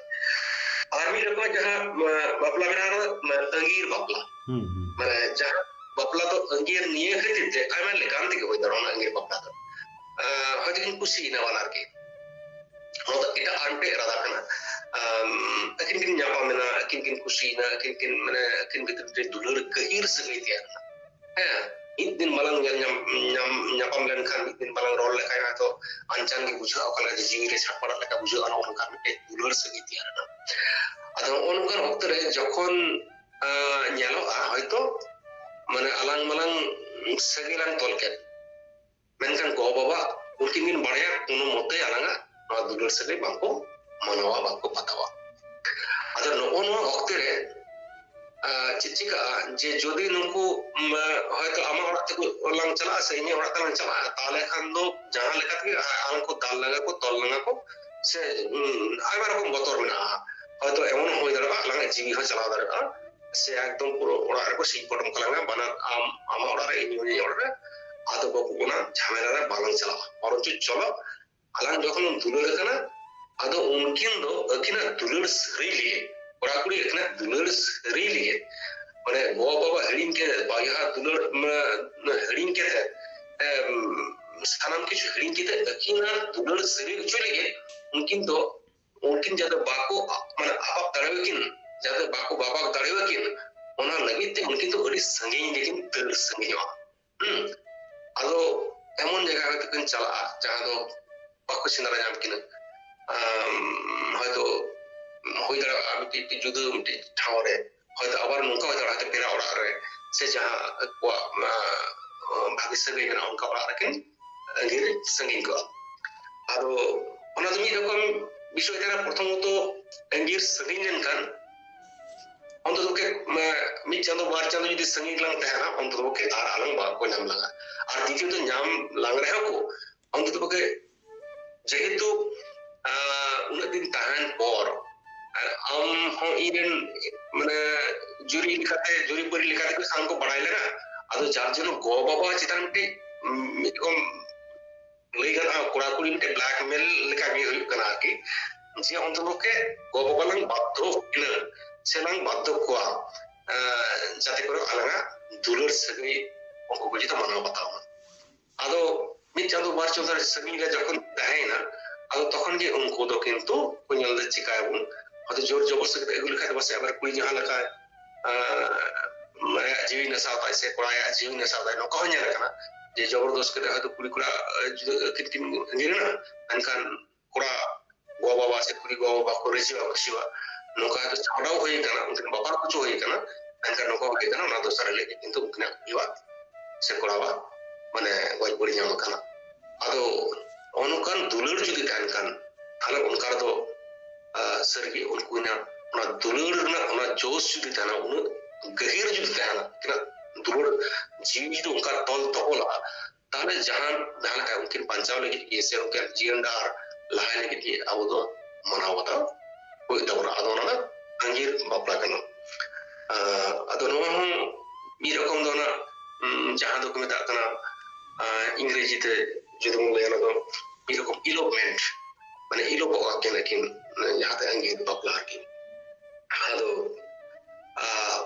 ᱟᱨ ᱢᱤᱫ ᱨᱚᱠᱚᱢ ᱡᱟᱦᱟᱸ, ᱢᱟ, ᱵᱟᱯᱞᱟ ᱢᱮᱱᱟᱜᱼᱟ, ᱚᱱᱟ ᱫᱚ, ᱢᱟ, ᱟᱸᱜᱤᱨ ᱵᱟᱯᱞᱟ᱾ ᱦᱩᱸ, ᱦᱩᱸ᱾ ᱢᱟᱱᱮ ᱡᱟᱦᱟᱸ ᱵᱟᱯᱞᱟ ᱫᱚ ᱟᱸᱜᱤᱨ ᱱᱤᱭᱟᱹ ᱠᱷᱟᱹᱛᱤᱨ ᱛᱮ ᱟᱭᱢᱟ ᱞᱮᱠᱟᱱ ᱛᱮᱜᱮ ᱦᱩᱭ ᱫᱟᱲᱮᱭᱟᱜᱼᱟ ᱚᱱᱟ ᱟᱸᱜᱤᱨ ᱵᱟᱯᱞᱟ ᱫᱚ᱾ ᱟᱸ, ᱦᱚᱭᱛᱳ ᱠᱤᱱ ᱠᱩᱥᱤᱭᱮᱱᱟ ᱵᱟᱱᱟᱨ ᱜᱮ᱾ ᱱᱚᱣᱟ ᱫᱚ ᱮᱴᱟᱜ ᱟᱨ ᱢᱤᱫᱴᱮᱡ ᱟᱞᱟᱫᱟ ᱠᱟᱱᱟ᱾ ᱟᱢ, ᱟᱹᱠᱤᱱ ᱠᱤᱱ ᱧᱟᱯᱟᱢᱮᱱᱟ, ᱟᱹᱠᱤᱱ ᱠᱤᱱ ᱠᱩᱥᱤᱭᱮᱱᱟ, ᱟᱹᱠᱤᱱ ᱠᱤᱱ, ᱢᱟᱱᱮ, ᱟᱹᱠᱤᱱ ᱵᱷᱤᱛᱨᱤ ᱨᱮ ᱫᱩᱞᱟᱹᱲ ᱜᱟᱹᱦᱤᱨ ᱥᱟᱹᱜᱟᱹᱭ ᱛᱮᱭᱟᱨ ᱮᱱᱟ᱾ ᱦᱮᱸ, ᱢᱤᱫ ᱫᱤᱱ ᱵᱟᱞᱟᱝ ᱧᱮᱞ ᱧᱟᱢ, ᱧᱟᱢ, ᱧᱟᱯᱟᱢ ᱞᱮᱱᱠᱷᱟᱱ, ᱢᱤᱫ ᱫᱤᱱ ᱵᱟᱞᱟᱝ ᱨᱚᱲ ᱞᱮᱠᱷᱟᱱ ᱦᱚᱭᱛᱳ ᱟᱱᱪᱟᱱ ᱜᱮ ᱵᱩᱡᱷᱟᱹᱜᱼᱟ, ᱚᱠᱟ ᱞᱮᱠᱟ ᱡᱤᱣᱤ ᱨᱮ ᱪᱷᱟᱴᱯᱟᱲᱟᱜ ᱞᱮᱠᱟ ᱵᱩᱡᱷᱟᱹᱜᱼᱟ, ᱱᱚᱜᱼᱚ ᱱᱚᱝᱠᱟ ᱢᱤᱫᱴᱮᱡ ᱫᱩᱞᱟᱹᱲ ᱥᱟᱹᱜᱟᱹᱭ ᱛᱮᱭᱟᱨ ᱮᱱᱟ᱾ ᱟᱫᱚ ᱱᱚᱜᱼᱚ ᱱᱚᱝᱠᱟᱱ ᱚᱠᱛᱚ ᱨᱮ ᱡᱚᱠᱷᱚᱱ, ᱟᱸ, ᱧᱮᱞᱚᱜᱼᱟ ᱦᱚᱭᱛᱳ, ᱢᱟᱱᱮ, ᱟᱞᱟᱝ ᱢᱟᱞᱟᱝ ᱥᱟᱹᱜᱟᱹᱭ ᱞᱟᱝ ᱛᱚᱞ ᱠᱮᱫ, ᱢᱮᱱᱠᱷᱟᱱ ᱜᱚ ᱵᱟᱵᱟ ᱩᱱᱠᱤᱱ ᱠᱤᱱ ᱵᱟᱲᱟᱭᱟ ᱠᱳᱱᱳ ᱢᱚᱛᱮ ᱟᱞᱟᱝᱟᱜ ᱱᱚᱣᱟ ᱫᱩᱞᱟᱹᱲ ᱥᱟᱹᱜᱟᱹᱭ ᱵᱟᱝᱠᱚ ᱢᱟᱱᱟᱣᱟ, ᱵᱟᱝᱠᱚ ᱵᱟᱛᱟᱣᱟ᱾ ᱟᱫᱚ ᱱᱚᱜᱼᱚ ᱱᱚᱣᱟ ᱚᱠᱛᱮ ᱨᱮ, ᱟᱸ, ᱪᱮᱫ ᱪᱤᱠᱟᱹᱜᱼᱟ ᱡᱮ ᱡᱩᱫᱤ ᱱᱩᱠᱩ, ᱩᱢ, ᱦᱚᱭᱛᱳ ᱟᱢᱟᱜ ᱚᱲᱟᱜ ᱛᱮᱠᱚ ᱞᱟᱝ ᱪᱟᱞᱟᱜᱼᱟ ᱥᱮ ᱤᱧᱟᱹᱜ ᱚᱲᱟᱜ ᱛᱮᱞᱟᱝ ᱪᱟᱞᱟᱜᱼᱟ, ᱛᱟᱦᱚᱞᱮ ᱠᱷᱟᱱ ᱫᱚ ᱡᱟᱦᱟᱸ ᱞᱮᱠᱟ ᱛᱮᱜᱮ ᱟ-, ᱟᱞᱟᱝ ᱠᱚ ᱫᱟᱞ ᱞᱟᱝᱟ ᱠᱚ, ᱛᱚᱞ ᱞᱟᱝᱟ ᱠᱚ, ᱥᱮ, ᱩᱢ, ᱟᱭᱢᱟ ᱨᱚᱠᱚᱢ ᱵᱚᱛᱚᱨ ᱢᱮᱱᱟᱜᱼᱟ᱾ ᱦᱚᱭᱛᱳ ᱮᱢᱚᱱ ᱦᱩᱭ ᱫᱟᱲᱮᱭᱟᱜᱼᱟ ᱟᱞᱟᱝᱟᱜ ᱡᱤᱣᱤ ᱦᱚᱸ ᱪᱟᱞᱟᱣ ᱫᱟᱲᱮᱭᱟᱜᱼᱟ, ᱥᱮ ᱮᱠᱫᱚᱢ ᱯᱩᱨᱟᱹ ᱚᱲᱟᱜ ᱨᱮᱠᱚ ᱥᱤᱧ ᱯᱚᱴᱚᱢ ᱠᱟᱞᱟᱝᱟ, ᱵᱟᱱᱟᱨ ᱟᱢ ᱟᱢᱟᱜ ᱚᱲᱟᱜ ᱨᱮ, ᱤᱧ ᱤᱧᱟᱹᱜ ᱚᱲᱟᱜ ᱨᱮ᱾ ᱟᱫᱚ ᱵᱟᱹᱵᱩ ᱚᱱᱟ ᱡᱷᱟᱢᱮᱞᱟ ᱨᱮ ᱵᱟᱞᱟᱝ ᱪᱟᱞᱟᱜᱼᱟ, ᱵᱚᱨᱚᱱᱪᱚ ᱪᱚᱞᱚ ᱟᱞᱟᱝ ᱡᱚᱠᱷᱚᱱ ᱵᱚᱱ ᱫᱩᱞᱟᱹᱲ ᱟᱠᱟᱱᱟ, ᱟᱫᱚ ᱩᱱᱠᱤᱱ ᱫᱚ ᱟᱹᱠᱤᱱᱟᱜ ᱫᱩᱞᱟᱹᱲ ᱥᱟᱹᱨᱤ ᱞᱟᱹᱜᱤᱫ, ᱠᱚᱲᱟ ᱠᱩᱲᱤ ᱟᱹᱠᱤᱱᱟᱜ ᱫᱩᱞᱟᱹᱲ ᱥᱟᱹᱨᱤ ᱞᱟᱹᱜᱤᱫ, ᱢᱟᱱᱮ ᱜᱚ ᱵᱟᱵᱟ ᱦᱤᱲᱤᱧ ᱠᱟᱛᱮ, ᱵᱚᱭᱦᱟ ᱫᱩᱞᱟᱹᱲ, ᱢᱟᱱᱮ, ᱦᱤᱲᱤᱧ ᱠᱟᱛᱮ, ᱮᱢ, ᱥᱟᱱᱟᱢ ᱠᱤᱪᱷᱩ ᱦᱤᱲᱤᱧ ᱠᱟᱛᱮ ᱟᱹᱠᱤᱱᱟᱜ ᱫᱩᱞᱟᱹᱲ ᱥᱟᱹᱨᱤ ᱦᱚᱪᱚ ᱞᱟᱹᱜᱤᱫ ᱩᱱᱠᱤᱱ ᱫᱚ, ᱩᱱᱠᱤᱱ ᱡᱟᱛᱮ ᱵᱟᱠᱚ, ᱢᱟᱱᱮ, ᱟᱯᱟᱛ ᱫᱟᱲᱮᱭᱟᱠᱤᱱ, ᱡᱟᱛᱮ ᱵᱟᱠᱚ ᱵᱟᱯᱟᱜ ᱫᱟᱲᱮᱭᱟᱠᱤᱱ, ᱚᱱᱟ ᱞᱟᱹᱜᱤᱫ ᱛᱮ ᱩᱱᱠᱤᱱ ᱫᱚ ᱟᱹᱰᱤ ᱥᱟᱺᱜᱤᱧ ᱨᱮᱠᱤᱱ ᱫᱟᱹᱲ ᱥᱟᱺᱜᱤᱧᱚᱜᱼᱟ᱾ ᱦᱩᱸ᱾ ᱟᱫᱚ ᱮᱢᱚᱱ ᱡᱟᱭᱜᱟ ᱦᱚᱭᱛᱳ ᱠᱤᱱ ᱪᱟᱞᱟᱜᱼᱟ, ᱡᱟᱦᱟᱸ ᱫᱚ ᱵᱟᱠᱚ ᱥᱮᱸᱫᱽᱨᱟ ᱧᱟᱢ ᱠᱤᱱᱟ᱾ ᱟᱢ, ᱦᱚᱭᱛᱳ ᱦᱩᱭ ᱫᱟᱲᱮᱭᱟᱜᱼᱟ ᱢᱤᱫᱴᱤᱡ, ᱢᱤᱫᱴᱤᱡ ᱡᱩᱫᱟᱹ ᱢᱤᱫᱴᱤᱡ ᱴᱷᱟᱶ ᱨᱮ, ᱦᱚᱭᱛᱳ ᱟᱵᱟᱨ ᱱᱚᱝᱠᱟ ᱦᱩᱭ ᱫᱟᱲᱮᱭᱟᱜᱼᱟ, ᱦᱚᱭᱛᱳ ᱯᱮᱲᱟ ᱚᱲᱟᱜ ᱨᱮ, ᱥᱮ ᱡᱟᱦᱟᱸ ᱟᱠᱚᱣᱟᱜ, ᱟᱸ, ᱵᱷᱟᱜᱤ ᱥᱟᱹᱜᱟᱹᱭ ᱢᱮᱱᱟᱜᱼᱟ, ᱚᱱᱠᱟ ᱚᱲᱟᱜ ᱨᱮᱠᱤᱱ ᱟᱸᱜᱤᱨ ᱥᱟᱺᱜᱤᱧ ᱠᱚᱜᱼᱟ᱾ ᱟᱫᱚ ᱚᱱᱟ ᱫᱚ ᱢᱤᱫ ᱨᱚᱠᱚᱢ ᱵᱤᱥᱚᱭ ᱠᱟᱱᱟ᱾ ᱯᱨᱚᱛᱷᱚᱢᱚᱛᱚ, ᱟᱸᱜᱤᱨ ᱥᱟᱺᱜᱤᱧ ᱞᱮᱱᱠᱷᱟᱱ, ᱚᱱᱛᱚᱛᱚ ᱯᱚᱠᱠᱷᱮ, ᱢᱟ, ᱢᱤᱫ ᱪᱟᱸᱫᱚ ᱵᱟᱨ ᱪᱟᱸᱫᱚ ᱡᱩᱫᱤ ᱥᱟᱺᱜᱤᱧ ᱨᱮᱞᱟᱝ ᱛᱟᱦᱮᱱᱟ, ᱚᱱᱛᱚᱛᱚ ᱯᱚᱠᱠᱷᱮ ᱟᱨ ᱟᱞᱚ ᱵᱟᱠᱚ ᱧᱟᱢ ᱞᱟᱝᱟ᱾ ᱟᱨ ᱫᱤᱛᱤᱭᱚᱛᱚ, ᱧᱟᱢ ᱞᱟᱝ ᱨᱮᱦᱚᱸ ᱠᱚ, ᱚᱱᱛᱚᱛᱚ ᱯᱚᱠᱠᱷᱮ ᱡᱮᱦᱮᱛᱩ, ᱟᱸ, ᱩᱱᱟᱹᱜ ᱫᱤᱱ ᱛᱟᱦᱮᱱ ᱯᱚᱨ, ᱟᱨ ᱟᱢ ᱦᱚᱸ ᱤᱧ ᱨᱮᱱ, ᱢᱟᱱᱮ, ᱡᱩᱨᱤ ᱞᱮᱠᱟᱛᱮ, ᱡᱩᱨᱤᱯᱟᱹᱨᱤ ᱞᱮᱠᱟᱛᱮ ᱥᱟᱱᱟᱢ ᱠᱚ ᱵᱟᱲᱟᱭ ᱞᱮᱱᱟ᱾ ᱟᱫᱚ ᱡᱟᱨ ᱡᱚᱱᱱᱚ ᱜᱚ ᱵᱟᱵᱟ ᱪᱮᱛᱟᱱ ᱢᱤᱫᱴᱤᱡ, ᱢᱤᱫ ᱨᱚᱠᱚᱢ ᱞᱟᱹᱭ ᱜᱟᱱᱚᱜᱼᱟ, ᱠᱚᱲᱟ ᱠᱩᱲᱤ ᱢᱤᱫᱴᱮᱱ blackmail ᱞᱮᱠᱟ ᱜᱮ ᱦᱩᱭᱩᱜ ᱠᱟᱱᱟ ᱟᱨᱠᱤ᱾ ᱡᱮ ᱚᱱᱛᱚᱛᱚ ᱜᱚ ᱵᱟᱵᱟ ᱞᱟᱝ ᱵᱟᱫᱽᱫᱷᱚ ᱠᱤᱱᱟ ᱥᱮ ᱞᱟᱝ ᱵᱟᱫᱽᱫᱷᱚ ᱠᱚᱣᱟ, ᱮᱸ, ᱡᱟᱛᱮ ᱠᱚᱨᱮ ᱟᱞᱟᱝᱟᱜ ᱫᱩᱞᱟᱹᱲ ᱥᱟᱹᱜᱟᱹᱭ ᱩᱱᱠᱩ ᱠᱚ ᱡᱚᱛᱚ ᱢᱟᱱᱟᱣ ᱵᱟᱛᱟᱣ ᱢᱟ᱾ ᱟᱫᱚ ᱢᱤᱫ ᱪᱟᱸᱫᱚ ᱵᱟᱨ ᱪᱟᱸᱫᱚ ᱥᱟᱺᱜᱤᱧ ᱨᱮ ᱡᱚᱠᱷᱚᱱ ᱛᱟᱦᱮᱸᱭᱮᱱᱟ, ᱟᱫᱚ ᱛᱚᱠᱷᱚᱱ ᱜᱮ ᱩᱱᱠᱩ ᱫᱚ ᱠᱤᱱᱛᱩ ᱠᱚ ᱧᱮᱞ ᱮᱫᱟ ᱪᱤᱠᱟᱭᱟᱵᱚᱱ, ᱦᱚᱭᱛᱚ ᱡᱳᱨ ᱡᱚᱵᱚᱨ ᱥᱟᱹᱜᱟᱹᱭ ᱟᱹᱜᱩ ᱞᱮᱠᱷᱟᱡ ᱫᱚ ᱯᱟᱥᱮᱡ ᱟᱵᱟᱨ ᱠᱩᱲᱤ ᱡᱟᱦᱟᱸ ᱞᱮᱠᱟ, ᱟᱸ, ᱟᱭᱟᱜ ᱡᱤᱣᱤ ᱱᱟᱥᱟᱣ ᱛᱟᱭ ᱥᱮ ᱠᱚᱲᱟᱭᱟᱜ ᱡᱤᱣᱤ ᱱᱟᱥᱟᱣ ᱛᱟᱭ, ᱱᱚᱝᱠᱟ ᱦᱚᱸ ᱧᱮᱞ ᱟᱠᱟᱱᱟ ᱡᱮ ᱡᱚᱵᱚᱨᱫᱚᱥ ᱠᱟᱛᱮ ᱦᱚᱭᱛᱚ ᱠᱩᱲᱤ ᱠᱚᱲᱟ, ᱟᱸ, ᱡᱩᱫᱟᱹ ᱟᱹᱠᱤᱱ ᱠᱤᱱ ᱟᱸᱜᱤᱨ ᱮᱱᱟ, ᱢᱮᱱᱠᱷᱟᱱ ᱠᱚᱲᱟ ᱜᱚ ᱵᱟᱵᱟ ᱥᱮ ᱠᱩᱲᱤ ᱜᱚ ᱵᱟᱵᱟ ᱠᱚ ᱨᱟᱹᱡᱤ ᱵᱟᱠᱚ ᱠᱩᱥᱤᱣᱟ, ᱱᱚᱝᱠᱟ ᱦᱚᱭᱛᱚ ᱪᱷᱟᱰᱟᱣ ᱦᱩᱭ ᱟᱠᱟᱱᱟ, ᱩᱱᱠᱤᱱ ᱵᱟᱯᱟᱞ ᱦᱚᱪᱚ ᱦᱩᱭ ᱟᱠᱟᱱᱟ, ᱢᱮᱱᱠᱷᱟᱱ ᱱᱚᱝᱠᱟ ᱦᱩᱭ ᱟᱠᱟᱱᱟ, ᱚᱱᱟ ᱫᱚᱥᱟᱨ ᱦᱤᱞᱳᱜ ᱜᱮ ᱠᱤᱱᱛᱩ ᱩᱱᱠᱤᱱᱟᱜ ᱠᱩᱲᱤᱣᱟᱜ ᱥᱮ ᱠᱚᱲᱟᱣᱟᱜ ᱢᱟᱱᱮ ᱜᱚᱡ ᱵᱟᱹᱲᱤ ᱧᱟᱢ ᱟᱠᱟᱱᱟ᱾ ᱟᱫᱚ ᱱᱚᱜᱼᱚ ᱱᱚᱝᱠᱟᱱ ᱫᱩᱞᱟᱹᱲ ᱡᱩᱫᱤ ᱛᱟᱦᱮᱱ ᱠᱷᱟᱱ, ᱛᱟᱦᱞᱮ ᱚᱱᱠᱟ ᱨᱮᱫᱚ, ᱟᱸ, ᱥᱟᱹᱨᱤᱜᱮ ᱩᱱᱠᱩ ᱚᱱᱟ, ᱚᱱᱟ ᱫᱩᱞᱟᱹᱲ ᱨᱮᱱᱟᱜ ᱚᱱᱟ ᱡᱳᱥ ᱡᱩᱫᱤ ᱛᱟᱦᱮᱱᱟ, ᱩᱱᱟᱹᱜ ᱜᱟᱹᱦᱤᱨ ᱡᱩᱫᱤ ᱛᱟᱦᱮᱱᱟ, ᱩᱱᱠᱤᱱᱟᱜ ᱫᱩᱞᱟᱹᱲ ᱡᱤᱣᱤ ᱡᱩᱫᱤ ᱚᱱᱠᱟ ᱛᱚᱞ ᱛᱚᱯᱚᱞᱚᱜᱼᱟ, ᱛᱟᱦᱞᱮ ᱡᱟᱦᱟᱸ, ᱡᱟᱦᱟᱸ ᱞᱮᱠᱟ ᱩᱱᱠᱤᱱ ᱵᱟᱧᱪᱟᱣ ᱞᱟᱹᱜᱤᱫ ᱜᱮ ᱥᱮ ᱩᱱᱠᱤᱱᱟᱜ ᱡᱤᱭᱚᱱ ᱰᱟᱦᱟᱨ ᱞᱟᱦᱟᱭ ᱞᱟᱹᱜᱤᱫ ᱜᱮ ᱟᱵᱚ ᱫᱚ ᱢᱟᱱᱟᱣ ᱵᱟᱛᱟᱣ ᱦᱩᱭᱩᱜ ᱛᱟᱵᱚᱱᱟ᱾ ᱟᱫᱚ ᱚᱱᱟ ᱫᱚ ᱟᱸᱜᱤᱨ ᱵᱟᱯᱞᱟ ᱠᱟᱱᱟ᱾ ᱟᱸ, ᱟᱫᱚ ᱱᱚᱣᱟ ᱦᱚᱸ ᱢᱤᱫ ᱨᱚᱠᱚᱢ ᱫᱚ ᱚᱱᱟ, ᱩᱸ, ᱡᱟᱦᱟᱸ ᱫᱚᱠᱚ ᱢᱮᱛᱟᱜ ᱠᱟᱱᱟ, ᱟᱸ, ᱤᱝᱨᱮᱡᱤ ᱛᱮ ᱡᱩᱫᱤ ᱵᱚᱱ ᱞᱟᱹᱭᱟ, ᱚᱱᱟ ᱫᱚ ᱢᱤᱫ ᱨᱚᱠᱚᱢ elopement, ᱢᱟᱱᱮ ᱮᱞᱳᱯᱚᱜ ᱟᱹᱠᱤᱱ ᱟᱹᱠᱤᱱ, ᱡᱟᱦᱟᱸ ᱛᱮ ᱟᱸᱜᱤᱨ ᱵᱟᱯᱞᱟ ᱟᱨᱠᱤ᱾ ᱟᱫᱚ, ᱟᱸ,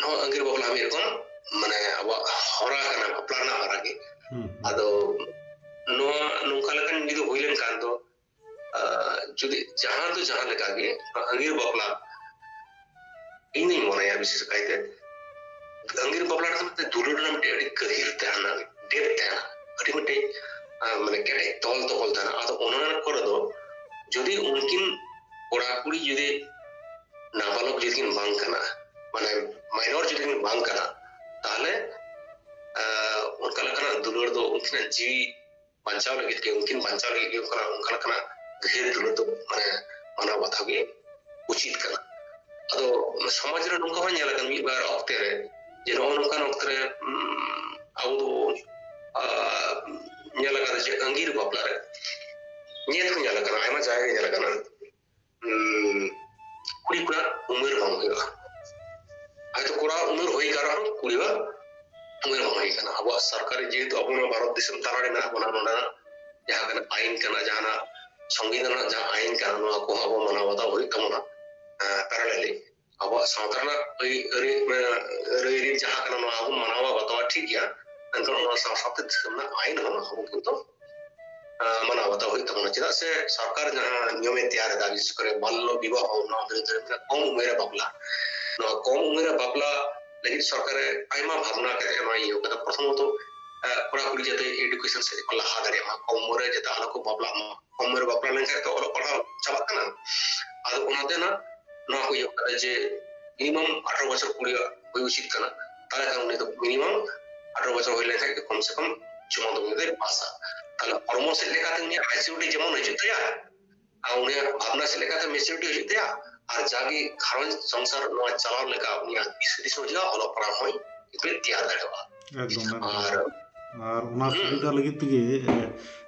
ᱱᱚᱣᱟ ᱟᱸᱜᱤᱨ ᱵᱟᱯᱞᱟ ᱢᱤᱫ ᱨᱚᱠᱚᱢ ᱢᱟᱱᱮ ᱟᱵᱚᱣᱟᱜ ᱦᱚᱨᱟ ᱠᱟᱱᱟ, ᱵᱟᱯᱞᱟ ᱨᱮᱱᱟᱜ ᱦᱚᱨᱟ ᱜᱮ᱾ ᱦᱩᱸ, ᱦᱩᱸ᱾ ᱟᱫᱚ ᱱᱚᱣᱟ ᱱᱚᱝᱠᱟ ᱞᱮᱠᱟᱱ ᱡᱩᱫᱤ ᱦᱩᱭ ᱞᱮᱱᱠᱷᱟᱱ ᱫᱚ, ᱟᱸ, ᱡᱩᱫᱤ ᱡᱟᱦᱟᱸ ᱫᱚ ᱡᱟᱦᱟᱸ ᱞᱮᱠᱟ ᱜᱮ, ᱟᱸᱜᱤᱨ ᱵᱟᱯᱞᱟ ᱤᱧ ᱫᱩᱧ ᱢᱚᱱᱮᱭᱟ ᱵᱤᱥᱮᱥ ᱠᱟᱭᱛᱮ ᱟᱸᱜᱤᱨ ᱵᱟᱯᱞᱟ ᱨᱮᱫᱚ ᱢᱤᱫᱴᱮᱱ ᱫᱩᱞᱟᱹᱲ ᱨᱮᱱᱟᱜ ᱢᱤᱫᱴᱮᱱ ᱟᱹᱰᱤ ᱜᱟᱹᱦᱤᱨ ᱛᱟᱦᱮᱱᱟ, depth ᱛᱟᱦᱮᱱᱟ, ᱟᱹᱰᱤ ᱢᱤᱫᱴᱮᱱ, ᱟᱸ, ᱢᱟᱱᱮ ᱠᱮᱴᱮᱡ ᱛᱚᱞ ᱛᱚᱯᱚᱞ ᱛᱟᱦᱮᱱᱟ᱾ ᱟᱫᱚ ᱚᱱᱟ ᱠᱚᱨᱮ ᱫᱚ ᱡᱩᱫᱤ ᱩᱱᱠᱤᱱ ᱠᱚᱲᱟ ᱠᱩᱲᱤ ᱡᱩᱫᱤ ᱱᱟᱵᱟᱞᱚᱠ ᱡᱩᱫᱤ ᱠᱤᱱ ᱵᱟᱝ ᱠᱟᱱᱟ, ᱢᱟᱱᱮ minor ᱡᱩᱫᱤ ᱠᱤᱱ ᱵᱟᱝ ᱠᱟᱱᱟ, ᱛᱟᱦᱞᱮ, ᱟᱸ, ᱚᱱᱠᱟ ᱞᱮᱠᱟᱱᱟᱜ ᱫᱩᱞᱟᱹᱲ ᱫᱚ ᱩᱱᱠᱤᱱᱟᱜ ᱡᱤᱣᱤ ᱵᱟᱧᱪᱟᱣ ᱞᱟᱹᱜᱤᱫ ᱜᱮ, ᱩᱱᱠᱤᱱ ᱵᱟᱧᱪᱟᱣ ᱞᱟᱹᱜᱤᱫ ᱜᱮ ᱚᱱᱠᱟᱱᱟᱜ, ᱚᱱᱠᱟ ᱞᱮᱠᱟᱱᱟᱜ ᱜᱟᱹᱦᱤᱨ ᱫᱩᱞᱟᱹᱲ ᱫᱚ ᱢᱟᱱᱮ ᱢᱟᱱᱟᱣ ᱵᱟᱛᱟᱣ ᱜᱮ ᱩᱪᱤᱛ ᱠᱟᱱᱟ᱾ ᱟᱫᱚ ᱥᱚᱢᱟᱡᱽ ᱨᱮ ᱱᱚᱝᱠᱟ ᱦᱚᱸ ᱧᱮᱞ ᱟᱠᱟᱱ ᱢᱤᱫ ᱵᱟᱨ ᱚᱠᱛᱮ ᱨᱮ ᱡᱮ ᱱᱚᱜᱼᱚ ᱱᱚᱝᱠᱟᱱ ᱚᱠᱛᱮ ᱨᱮ, ᱩᱢ, ᱟᱵᱚ ᱫᱚ, ᱟ, ᱧᱮᱞ ᱟᱠᱟᱱᱟ ᱡᱮ ᱟᱸᱜᱤᱨ ᱵᱟᱯᱞᱟ ᱨᱮ ᱧᱮᱞ ᱦᱚᱸ ᱧᱮᱞ ᱟᱠᱟᱱᱟ, ᱟᱭᱢᱟ ᱡᱟᱭᱜᱟ ᱜᱮ ᱧᱮᱞ ᱟᱠᱟᱱᱟ, ᱩᱢ, ᱠᱩᱲᱤ ᱠᱚᱲᱟ ᱩᱢᱮᱨ ᱵᱟᱝ ᱦᱩᱭᱩᱜᱼᱟ᱾ ᱦᱚᱭᱛᱚ ᱠᱚᱲᱟ ᱩᱢᱮᱨ ᱦᱩᱭ ᱟᱠᱟᱱ ᱨᱮᱦᱚᱸ ᱠᱩᱲᱤᱣᱟᱜ ᱩᱢᱮᱨ ᱵᱟᱝ ᱦᱩᱭ ᱟᱠᱟᱱᱟ᱾ ᱟᱵᱚᱣᱟᱜ ᱥᱚᱨᱠᱟᱨᱤ ᱡᱮᱦᱮᱛᱩ ᱟᱵᱚ ᱱᱚᱣᱟ ᱵᱷᱟᱨᱚᱛ ᱫᱤᱥᱚᱢ ᱛᱟᱞᱟ ᱨᱮ ᱢᱮᱱᱟᱜ ᱵᱚᱱᱟ, ᱱᱚᱰᱮᱱᱟᱜ ᱡᱟᱦᱟᱸ ᱠᱟᱱᱟ ᱟᱭᱤᱱ ᱠᱟᱱᱟ, ᱡᱟᱦᱟᱱᱟᱜ ᱥᱚᱝᱵᱤᱫᱷᱟᱱ ᱨᱮᱱᱟᱜ ᱡᱟᱦᱟᱸ ᱟᱭᱤᱱ ᱠᱟᱱᱟ, ᱱᱚᱣᱟ ᱠᱚᱦᱚᱸ ᱟᱵᱚ ᱢᱟᱱᱟᱣ ᱵᱟᱛᱟᱣ ᱦᱩᱭᱩᱜ ᱛᱟᱵᱚᱱᱟ᱾ ᱯᱮᱨᱟᱞᱮᱞᱤ ᱟᱵᱚᱣᱟᱜ ᱥᱟᱶᱛᱟ ᱨᱮᱱᱟᱜ ᱟᱹᱭ ᱟᱹᱨᱤ ᱨᱟᱹᱭᱨᱤᱛ ᱡᱟᱦᱟᱸ ᱠᱟᱱᱟ, ᱱᱚᱣᱟ ᱟᱵᱚ ᱢᱟᱱᱟᱣ ᱵᱟᱛᱟᱣᱟ, ᱴᱷᱤᱠ ᱜᱮᱭᱟ, ᱢᱮᱱᱠᱷᱟᱱ ᱚᱱᱟ ᱥᱟᱶ ᱥᱟᱶᱛᱮ ᱫᱤᱥᱚᱢ ᱨᱮᱱᱟᱜ ᱟᱭᱤᱱ ᱦᱚᱸ ᱟᱵᱚ ᱠᱤᱱᱛᱩ ᱢᱟᱱᱟᱣ ᱵᱟᱛᱟᱣ ᱦᱩᱭᱩᱜ ᱛᱟᱵᱚᱱᱟ᱾ ᱪᱮᱫᱟᱜ ᱥᱮ ᱥᱚᱨᱠᱟᱨ ᱡᱟᱦᱟᱸ ᱱᱤᱭᱚᱢᱮ ᱛᱮᱭᱟᱨ ᱮᱫᱟ, ᱵᱤᱥᱮᱥ ᱠᱚᱨᱮ ᱵᱟᱞᱞᱚ ᱵᱤᱵᱟᱦᱚ, ᱱᱚᱣᱟ ᱵᱤᱨᱩᱫᱽ ᱨᱮ ᱠᱚᱢ ᱩᱢᱮᱨ ᱨᱮ ᱵᱟᱯᱞᱟ, ᱱᱚᱣᱟ ᱠᱚᱢ ᱩᱢᱮᱨ ᱨᱮ ᱵᱟᱯᱞᱟ ᱞᱟᱹᱜᱤᱫ ᱥᱚᱨᱠᱟᱨᱮ ᱟᱭᱢᱟ ᱵᱷᱟᱵᱽᱱᱟ ᱠᱟᱛᱮ ᱱᱚᱣᱟ ᱤᱭᱟᱹ ᱠᱟᱫᱟ᱾ ᱯᱨᱚᱛᱷᱚᱢᱚᱛᱚ, ᱠᱚᱲᱟ ᱠᱩᱲᱤ ᱡᱟᱛᱮ ᱮᱰᱩᱠᱮᱥᱚᱱ ᱥᱮᱫ ᱠᱚ ᱞᱟᱦᱟ ᱫᱟᱲᱮᱭᱟᱜ ᱢᱟ, ᱠᱚᱢ ᱩᱢᱮᱨ ᱨᱮ ᱡᱟᱛᱮ ᱟᱞᱚ ᱠᱚ ᱵᱟᱯᱞᱟᱜ ᱢᱟ, ᱠᱚᱢ ᱩᱢᱮᱨ ᱨᱮ ᱵᱟᱯᱞᱟ ᱞᱮᱱᱠᱷᱟᱱ ᱛᱚ ᱚᱞᱚᱜ ᱯᱟᱲᱦᱟᱣ ᱪᱟᱵᱟᱜ ᱠᱟᱱᱟ᱾ ᱟᱫᱚ ᱚᱱᱟᱛᱮ ᱱᱟᱜ ᱱᱚᱣᱟ ᱠᱚ ᱤᱭᱟᱹ ᱠᱟᱫᱟ ᱡᱮ ᱢᱤᱱᱤᱢᱟᱢ ᱟᱴᱷᱨᱚ ᱵᱚᱪᱷᱚᱨ ᱠᱩᱲᱤᱭᱟᱜ ᱦᱩᱭ ᱩᱪᱤᱛ ᱠᱟᱱᱟ᱾ ᱛᱟᱦᱚᱞᱮ ᱠᱷᱟᱱ ᱩᱱᱤ ᱫᱚ ᱢᱤᱱᱤᱢᱟᱢ ᱟᱴᱷᱨᱚ ᱵᱚᱪᱷᱚᱨ ᱦᱩᱭ ᱞᱮᱱᱠᱷᱟᱱ ᱜᱮ ᱠᱚᱢ ᱥᱮ ᱠᱚᱢ ᱩᱪᱪᱚ ᱢᱟᱫᱽᱫᱷᱚᱢᱤᱠ ᱫᱚᱭ ᱯᱟᱥᱟ᱾ ᱛᱟᱦᱚᱞᱮ ᱦᱚᱲᱢᱚ ᱥᱮᱫ ᱞᱮᱠᱟᱛᱮ ᱩᱱᱤᱭᱟᱜ ᱢᱮᱪᱩᱨᱤᱴᱤ ᱡᱮᱢᱚᱱ ᱦᱤᱡᱩᱜ ᱛᱟᱭᱟ, ᱟᱨ ᱩᱱᱤᱭᱟᱜ ᱵᱷᱟᱵᱽᱱᱟ ᱥᱮᱫ ᱞᱮᱠᱟᱛᱮ ᱢᱮᱪᱩᱨᱤᱴᱤ ᱦᱤᱡᱩᱜ ᱛᱟᱭᱟ, ᱟᱨ ᱡᱟᱜᱮ ᱜᱷᱟᱨᱚᱸᱡᱽ ᱥᱚᱝᱥᱟᱨ ᱱᱚᱣᱟ ᱪᱟᱞᱟᱣ ᱞᱮᱠᱟ ᱩᱱᱤᱭᱟᱜ ᱫᱤᱥ ᱦᱩᱫᱤᱥ ᱦᱚᱸ ᱦᱤᱡᱩᱜᱼᱟ, ᱚᱞᱚᱜ ᱯᱟᱲᱦᱟᱣ ᱦᱚᱸᱭ ᱛᱮᱭᱟᱨ ᱫᱟᱲᱮᱭᱟᱜᱼᱟ᱾ ᱮᱠᱫᱚᱢ, ᱮᱠᱫᱚᱢ᱾ ᱟᱨ ᱟᱨ ᱚᱱᱟ ᱦᱩᱸ᱾ ᱥᱩᱵᱤᱫᱷᱟ ᱞᱟᱹᱜᱤᱫ ᱛᱮᱜᱮ, ᱮ,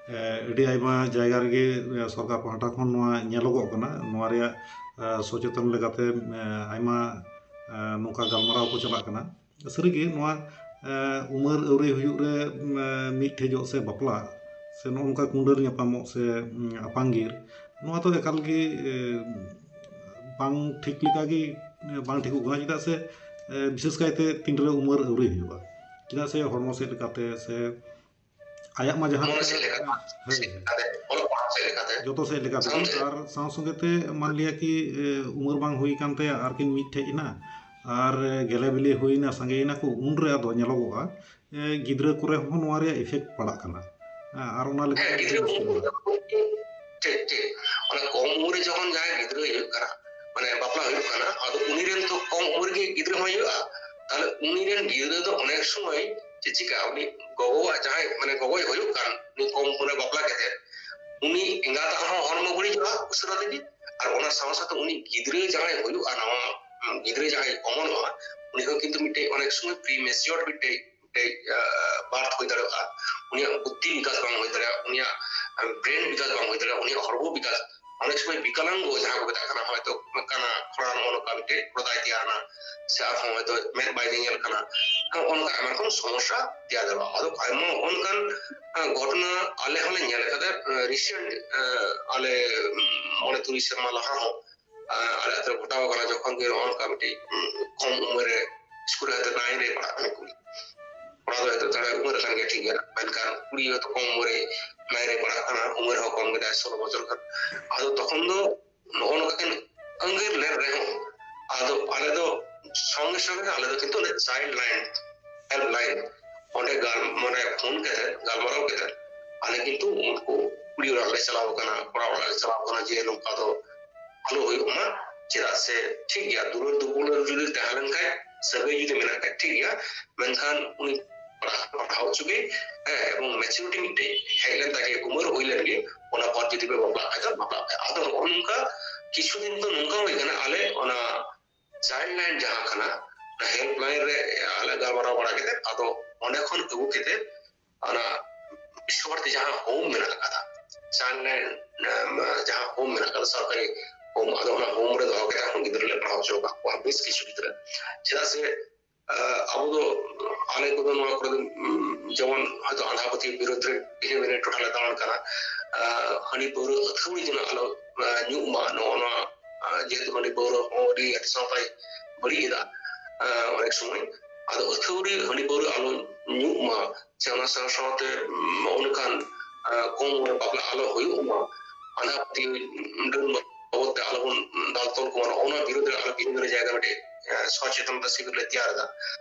ᱮ, ᱟᱹᱰᱤ ᱟᱭᱢᱟ ᱡᱟᱭᱜᱟ ᱨᱮᱜᱮ, ᱮ, ᱥᱚᱨᱠᱟᱨ ᱯᱟᱦᱴᱟ ᱠᱷᱚᱱ ᱱᱚᱣᱟ ᱧᱮᱞᱚᱜᱚᱜ ᱠᱟᱱᱟ᱾ ᱱᱚᱣᱟ ᱨᱮᱭᱟᱜ, ᱮ, ᱥᱚᱪᱮᱛᱚᱱ ᱞᱮᱠᱟᱛᱮ, ᱮ, ᱟᱭᱢᱟ, ᱮ, ᱱᱚᱝᱠᱟ ᱜᱟᱞᱢᱟᱨᱟᱣ ᱠᱚ ᱪᱟᱞᱟᱜ ᱠᱟᱱᱟ᱾ ᱥᱟᱹᱨᱤᱜᱮ ᱱᱚᱣᱟ, ᱮ, ᱩᱢᱮᱨ ᱟᱹᱣᱨᱤ ᱦᱩᱭᱩᱜ ᱨᱮ, ᱮ, ᱢᱤᱫ ᱴᱷᱮᱡᱚᱜ ᱥᱮ ᱵᱟᱯᱞᱟ ᱥᱮ ᱱᱚᱜᱼᱚ ᱱᱚᱝᱠᱟ ᱠᱩᱸᱰᱟᱹᱞ ᱧᱟᱯᱟᱢᱚᱜ ᱥᱮ, ᱩᱢ, ᱟᱯᱟᱝᱜᱤᱨ, ᱱᱚᱣᱟ ᱫᱚ ᱮᱠᱟᱞ ᱜᱮ, ᱮ, ᱵᱟᱝ ᱴᱷᱤᱠ ᱞᱮᱠᱟ ᱜᱮ, ᱮ, ᱵᱟᱝ ᱴᱷᱤᱠᱚᱜ ᱠᱟᱱᱟ᱾ ᱪᱮᱫᱟᱜ ᱥᱮ, ᱮ, ᱵᱤᱥᱮᱥ ᱠᱟᱭᱛᱮ ᱛᱤᱱᱨᱮ ᱩᱢᱮᱨ ᱟᱹᱣᱨᱤ ᱦᱩᱭᱩᱜᱼᱟ, ᱪᱮᱫᱟᱜ ᱥᱮ ᱦᱚᱲᱢᱚ ᱥᱮᱫ ᱞᱮᱠᱟᱛᱮ ᱥᱮ ᱟᱭᱟᱜ ᱢᱟ ᱡᱟᱦᱟᱸ ᱢᱚᱱᱮ ᱞᱮᱠᱟ, ᱥᱮᱫ ᱞᱮᱠᱟ, ᱦᱳᱭ, ᱥᱮᱫ ᱞᱮᱠᱟᱛᱮ, ᱚᱞᱚᱜ ᱯᱟᱲᱦᱟᱣ ᱥᱮᱫ ᱞᱮᱠᱟᱛᱮ᱾ ᱡᱚᱛᱚ ᱥᱮᱫ ᱞᱮᱠᱟᱛᱮ᱾ ᱥᱟᱶᱛᱮ᱾ ᱟᱨ ᱥᱟᱶ ᱥᱚᱸᱜᱮ ᱛᱮ ᱢᱟᱱ ᱞᱤᱭᱟ ᱠᱤ, ᱮ, ᱩᱢᱮᱨ ᱵᱟᱝ ᱦᱩᱭ ᱟᱠᱟᱱ ᱛᱟᱭᱟ ᱟᱨ ᱠᱤᱱ ᱢᱤᱫ ᱴᱷᱮᱡ ᱮᱱᱟ ᱟᱨ, ᱮ, ᱜᱮᱞᱮ ᱵᱤᱞᱤ ᱦᱩᱭᱱᱟ, ᱥᱟᱸᱜᱮᱭᱮᱱᱟ ᱠᱚ, ᱩᱱᱨᱮ ᱟᱫᱚ ᱧᱮᱞᱚᱜᱚᱜᱼᱟ, ᱮ, ᱜᱤᱫᱽᱨᱟᱹ ᱠᱚᱨᱮ ᱦᱚᱸ ᱱᱚᱣᱟ ᱨᱮᱭᱟᱜ effect ᱯᱟᱲᱟᱜ ᱠᱟᱱᱟ᱾ ᱦᱮᱸ, ᱟᱨ ᱚᱱᱟ ᱞᱮᱠᱟ ᱦᱮᱸ, ᱜᱤᱫᱽᱨᱟᱹ ᱩᱢᱮᱨ ᱨᱮ, ᱴᱷᱤᱠ, ᱴᱷᱤᱠ᱾ ᱚᱱᱟ ᱠᱚᱢ ᱩᱢᱮᱨ ᱨᱮ ᱡᱚᱠᱷᱚᱱ ᱡᱟᱦᱟᱸᱭ ᱜᱤᱫᱽᱨᱟᱹᱭ ᱦᱩᱭᱩᱜ ᱠᱟᱱᱟ, ᱢᱟᱱᱮ ᱵᱟᱯᱞᱟ ᱦᱩᱭᱩᱜ ᱠᱟᱱᱟ, ᱟᱫᱚ ᱩᱱᱤ ᱨᱮᱱ ᱛᱚ ᱠᱚᱢ ᱩᱢᱮᱨ ᱜᱮ ᱜᱤᱫᱽᱨᱟᱹ ᱦᱚᱸᱭ ᱦᱩᱭᱩᱜᱼᱟ᱾ ᱛᱟᱦᱞᱮ ᱩᱱᱤ ᱨᱮᱱ ᱜᱤᱫᱽᱨᱟᱹ ᱫᱚ ᱚᱱᱮᱠ ᱥᱚᱢᱚᱭ ᱪᱮᱫ ᱪᱤᱠᱟᱹᱜᱼᱟ, ᱩᱱᱤ ᱜᱚᱜᱚᱣᱟᱜ ᱡᱟᱦᱟᱸᱭ, ᱢᱟᱱᱮ ᱜᱚᱜᱚᱭ ᱦᱩᱭᱩᱜ ᱠᱟᱱ, ᱩᱱᱤ ᱠᱚᱢ ᱩᱢᱮᱨ ᱨᱮ ᱵᱟᱯᱞᱟ ᱠᱟᱛᱮ, ᱩᱱᱤ ᱮᱸᱜᱟᱛᱟᱜ ᱦᱚᱸ ᱦᱚᱲᱢᱚ ᱵᱟᱹᱲᱤᱡᱚᱜᱼᱟ ᱩᱥᱟᱹᱨᱟ ᱛᱮᱜᱮ, ᱟᱨ ᱚᱱᱟ ᱥᱟᱶ ᱥᱟᱶᱛᱮ ᱩᱱᱤ ᱜᱤᱫᱽᱨᱟᱹ ᱡᱟᱦᱟᱸᱭ ᱦᱩᱭᱩᱜᱼᱟ, ᱱᱟᱣᱟ, ᱩᱸ, ᱜᱤᱫᱽᱨᱟᱹ ᱡᱟᱦᱟᱸᱭ ᱚᱢᱚᱱᱚᱜᱼᱟ, ᱩᱱᱤ ᱦᱚᱸ ᱠᱤᱱᱛᱩ ᱢᱤᱫᱴᱮᱡ ᱚᱱᱮᱠ ᱥᱚᱢᱚᱭ premature ᱢᱤᱫᱴᱮᱡ, ᱢᱤᱫᱴᱮᱡ, ᱟ, birth ᱦᱩᱭ ᱫᱟᱲᱮᱭᱟᱜᱼᱟ, ᱩᱱᱤᱭᱟᱜ ᱵᱩᱫᱽᱫᱷᱤ ᱵᱤᱠᱟᱥ ᱵᱟᱝ ᱦᱩᱭ ᱫᱟᱲᱮᱭᱟᱜᱼᱟ, ᱩᱱᱤᱭᱟᱜ, ᱟ, brain ᱵᱤᱠᱟᱥ ᱵᱟᱝ ᱦᱩᱭ ᱫᱟᱲᱮᱭᱟᱜᱼᱟ, ᱩᱱᱤᱭᱟᱜ ᱦᱚᱲᱢᱚ ᱵᱤᱠᱟᱥ ᱚᱱᱮᱠ ᱥᱚᱢᱚᱭ ᱵᱤᱠᱟᱞᱟᱝᱜᱚ ᱡᱟᱦᱟᱸ ᱠᱚ ᱢᱮᱛᱟᱜ ᱠᱟᱱᱟ, ᱦᱚᱭᱛᱳ ᱠᱟᱱᱟ ᱠᱷᱚᱲᱟ ᱱᱚᱜᱼᱚ ᱱᱚᱝᱠᱟ ᱢᱤᱫᱴᱮᱡ ᱯᱨᱚᱫᱟᱭ ᱛᱮᱭᱟᱨ ᱮᱱᱟ, ᱥᱮ ᱟᱨᱦᱚᱸ ᱦᱚᱭᱛᱳ ᱢᱮᱫ ᱵᱟᱭ ᱧᱮᱧᱮᱞ ᱠᱟᱱᱟ, ᱱᱚᱜᱼᱚ ᱱᱚᱝᱠᱟ ᱟᱭᱢᱟ ᱨᱚᱠᱚᱢ ᱥᱚᱢᱚᱥᱥᱟ ᱛᱮᱭᱟᱨ ᱫᱟᱲᱮᱭᱟᱜᱼᱟ᱾ ᱟᱫᱚ ᱟᱭᱢᱟ ᱚᱱᱠᱟᱱ ᱜᱷᱚᱴᱚᱱᱟ ᱟᱞᱮ ᱦᱚᱸᱞᱮ ᱧᱮᱞ ᱟᱠᱟᱫᱟ᱾ ᱨᱤᱥᱮᱱᱴ ᱟᱞᱮ ᱢᱚᱬᱮ ᱛᱩᱨᱩᱭ ᱥᱮᱨᱢᱟ ᱞᱟᱦᱟ ᱦᱚᱸ ᱟᱞᱮ ᱟᱛᱳ ᱨᱮ ᱜᱷᱚᱴᱟᱣ ᱟᱠᱟᱱᱟ, ᱡᱚᱠᱷᱚᱱ ᱜᱮ ᱱᱚᱜᱼᱚ ᱱᱚᱝᱠᱟ ᱢᱤᱫᱴᱤᱡ ᱠᱚᱢ ᱩᱢᱮᱨ ᱨᱮ ᱥᱠᱩᱞ ᱨᱮ ᱦᱚᱭᱛᱳ ᱱᱟᱭᱤᱱ ᱨᱮ ᱯᱟᱲᱦᱟᱜ ᱠᱟᱱᱟ ᱠᱩᱲᱤ, ᱠᱚᱲᱟ ᱫᱚ ᱦᱚᱭᱛᱳ ᱛᱷᱚᱲᱟ ᱩᱢᱮᱨ ᱠᱟᱱ ᱜᱮᱭᱟ, ᱴᱷᱤᱠ ᱜᱮᱭᱟ, ᱢᱮᱱᱠᱷᱟᱱ ᱠᱩᱲᱤ ᱦᱚᱭᱛᱳ ᱠᱚᱢ ᱩᱢᱮᱨ ᱨᱮ ᱱᱟᱭᱤᱱ ᱨᱮ ᱯᱟᱲᱦᱟᱜ ᱠᱟᱱᱟ, ᱩᱢᱮᱨ ᱦᱚᱸ ᱠᱚᱢ ᱜᱮᱛᱟᱭᱟ, ᱥᱳᱞᱳ ᱵᱚᱪᱷᱚᱨ ᱜᱟᱱ᱾ ᱟᱫᱚ ᱛᱚᱠᱷᱚᱱ ᱫᱚ ᱱᱚᱜᱼᱚ ᱱᱚᱝᱠᱟ ᱠᱤᱱ ᱟᱹᱝᱜᱤᱨ ᱞᱮᱱ ᱨᱮᱦᱚᱸ, ᱟᱫᱚ ᱟᱞᱮ ᱫᱚ ᱥᱚᱝᱜᱮ ᱥᱚᱝᱜᱮ ᱟᱞᱮ ᱫᱚ ᱠᱤᱱᱛᱩ ᱚᱸᱰᱮ ᱪᱟᱭᱤᱞᱰ ᱞᱟᱭᱤᱱ, ᱦᱮᱞᱯ ᱞᱟᱭᱤᱱ, ᱚᱸᱰᱮ ᱜᱟᱞ-, ᱢᱟᱱᱮ ᱯᱷᱳᱱ ᱠᱟᱛᱮ ᱜᱟᱞᱢᱟᱨᱟᱣ ᱠᱟᱛᱮ ᱟᱞᱮ ᱠᱤᱱᱛᱩ ᱩᱱᱠᱩ ᱠᱩᱲᱤ ᱚᱲᱟᱜ ᱞᱮ ᱪᱟᱞᱟᱣ ᱠᱟᱱᱟ, ᱠᱚᱲᱟ ᱚᱲᱟᱜ ᱞᱮ ᱪᱟᱞᱟᱣ ᱠᱟᱱᱟ ᱡᱮ ᱱᱚᱝᱠᱟ ᱫᱚ ᱟᱞᱚ ᱦᱩᱭᱩᱜ ᱢᱟ᱾ ᱪᱮᱫᱟᱜ ᱥᱮ ᱴᱷᱤᱠ ᱜᱮᱭᱟ, ᱫᱩᱞᱟᱹᱲ ᱫᱩᱯᱩᱞᱟᱹᱲ ᱡᱩᱫᱤ ᱛᱟᱦᱮᱸ ᱞᱮᱱ ᱠᱷᱟᱡ, ᱥᱟᱹᱜᱟᱹᱭ ᱡᱩᱫᱤ ᱢᱮᱱᱟᱜ ᱠᱷᱟᱡ ᱴᱷᱤᱠ ᱜᱮᱭᱟ, ᱢᱮᱱᱠᱷᱟᱱ ᱩᱱᱤ ᱯᱟᱲᱦᱟᱣ, ᱯᱟᱲᱦᱟᱣ ᱦᱚᱪᱚ ᱜᱮ, ᱦᱮᱸ, ᱮᱵᱚᱝ ᱢᱮᱪᱩᱨᱤᱴᱤ ᱢᱤᱫᱴᱮᱡ ᱦᱮᱡ ᱞᱮᱱ ᱛᱟᱭ ᱜᱮ, ᱩᱢᱮᱨ ᱦᱩᱭ ᱞᱮᱱ ᱜᱮ, ᱚᱱᱟ ᱯᱚᱨ ᱡᱩᱫᱤ ᱯᱮ ᱵᱟᱯᱞᱟᱜ ᱠᱷᱟᱡ ᱫᱚ ᱵᱟᱯᱞᱟᱜ ᱯᱮ᱾ ᱟᱫᱚ ᱱᱚᱜᱼᱚ ᱱᱚᱝᱠᱟ ᱠᱤᱪᱷᱩ ᱫᱤᱱ ᱫᱚ ᱱᱚᱝᱠᱟ ᱦᱩᱭ ᱠᱟᱱᱟ, ᱟᱞᱮ ᱚᱱᱟ ᱪᱟᱭᱤᱞᱰ ᱞᱟᱭᱤᱱ ᱡᱟᱦᱟᱸ ᱠᱟᱱᱟ, ᱚᱱᱟ ᱦᱮᱞᱯ ᱞᱟᱭᱤᱱ ᱨᱮ ᱟᱞᱮ ᱜᱟᱞᱢᱟᱨᱟᱣ ᱵᱟᱲᱟ ᱠᱟᱛᱮ, ᱟᱫᱚ ᱚᱸᱰᱮ ᱠᱷᱚᱱ ᱟᱹᱜᱩ ᱠᱟᱛᱮ ᱚᱱᱟ ᱵᱤᱥᱥᱚ ᱵᱷᱟᱨᱚᱛᱤ ᱡᱟᱦᱟᱸ ᱦᱳᱢ ᱢᱮᱱᱟᱜ ᱟᱠᱟᱫᱟ, ᱪᱟᱭᱤᱞᱰ ᱞᱟᱭᱤᱱ, ᱮᱢ, ᱡᱟᱦᱟᱸ ᱦᱳᱢ ᱢᱮᱱᱟᱜ ᱟᱠᱟᱫᱟ, ᱥᱚᱨᱠᱟᱨᱤ ᱦᱳᱢ, ᱟᱫᱚ ᱚᱱᱟ ᱦᱳᱢ ᱨᱮ ᱫᱚᱦᱚ ᱠᱟᱛᱮ ᱦᱚᱸ ᱜᱤᱫᱽᱨᱟᱹ ᱞᱮ ᱯᱟᱲᱦᱟᱣ ᱦᱚᱪᱚ ᱟᱠᱟᱫ ᱠᱚᱣᱟ, ᱵᱮᱥ ᱠᱤᱪᱷᱩ ᱜᱤᱫᱽᱨᱟᱹ᱾ ᱪᱮᱫᱟᱜ ᱥᱮ, ᱟᱸ, ᱟᱵᱚ ᱫᱚ, ᱟᱞᱮ ᱠᱚᱫᱚ ᱱᱚᱣᱟ ᱠᱚᱨᱮ ᱫᱚ, ᱩᱸ, ᱡᱮᱢᱚᱱ ᱦᱚᱭᱛᱳ ᱟᱸᱫᱷᱟ ᱯᱟᱹᱛᱭᱟᱹᱣ ᱵᱤᱨᱩᱫᱽ ᱨᱮ ᱵᱷᱤᱱᱟᱹ ᱵᱷᱤᱱᱟᱹ ᱴᱚᱴᱷᱟ ᱞᱮ ᱫᱟᱬᱟᱱ ᱠᱟᱱᱟ᱾ ᱟᱸ, ᱦᱟᱺᱰᱤ ᱯᱟᱹᱣᱨᱟᱹ ᱟᱹᱛᱷᱟᱹᱣᱲᱤ ᱡᱮᱱᱚ ᱟᱞᱚ, ᱟᱸ, ᱧᱩᱜ ᱢᱟ, ᱱᱚᱜᱼᱚ ᱱᱚᱣᱟ, ᱟᱸ, ᱡᱮᱦᱮᱛᱩ ᱦᱟᱺᱰᱤ ᱯᱟᱹᱣᱨᱟᱹ ᱦᱚᱸ ᱟᱹᱰᱤ ᱟᱹᱰᱤ ᱥᱟᱶᱛᱟᱭ ᱵᱟᱹᱲᱤᱡ ᱮᱫᱟ, ᱟᱸ, ᱚᱱᱮᱠ ᱥᱚᱢᱚᱭ᱾ ᱟᱫᱚ ᱟᱹᱛᱷᱟᱹᱣᱲᱤ ᱦᱟᱺᱰᱤ ᱯᱟᱹᱣᱨᱟᱹ ᱟᱞᱚ ᱧᱩᱜ ᱢᱟ, ᱥᱮ ᱚᱱᱟ ᱥᱟᱶ ᱥᱟᱶᱛᱮ, ᱩᱸ, ᱱᱚᱜᱼᱚ ᱱᱚᱝᱠᱟᱱ, ᱟᱸ, ᱠᱚᱢ ᱩᱢᱮᱨ ᱨᱮ ᱵᱟᱯᱞᱟ ᱟᱞᱚ ᱦᱩᱭᱩᱜ ᱢᱟ, ᱟᱸᱫᱷᱟ ᱯᱟᱹᱛᱭᱟᱹᱣ ᱰᱟᱹᱱ ᱵᱟᱵᱚᱫ ᱛᱮ ᱟᱞᱚ ᱵᱚᱱ ᱫᱟᱞ ᱛᱚᱞ ᱠᱚᱢᱟ, ᱱᱚᱜᱼᱚ ᱱᱚᱣᱟ ᱵᱤᱨᱩᱫᱽ ᱨᱮ ᱟᱞᱮ ᱵᱷᱤᱱᱟᱹ ᱵᱷᱤᱱᱟᱹ ᱡᱟᱭᱜᱟ ᱢᱤᱫᱴᱮᱡ, ᱮᱸ, ᱥᱚᱪᱮᱛᱚᱱᱚᱛᱟ ᱥᱤᱵᱤᱨ ᱞᱮ ᱛᱮᱭᱟᱨ ᱮᱫᱟ᱾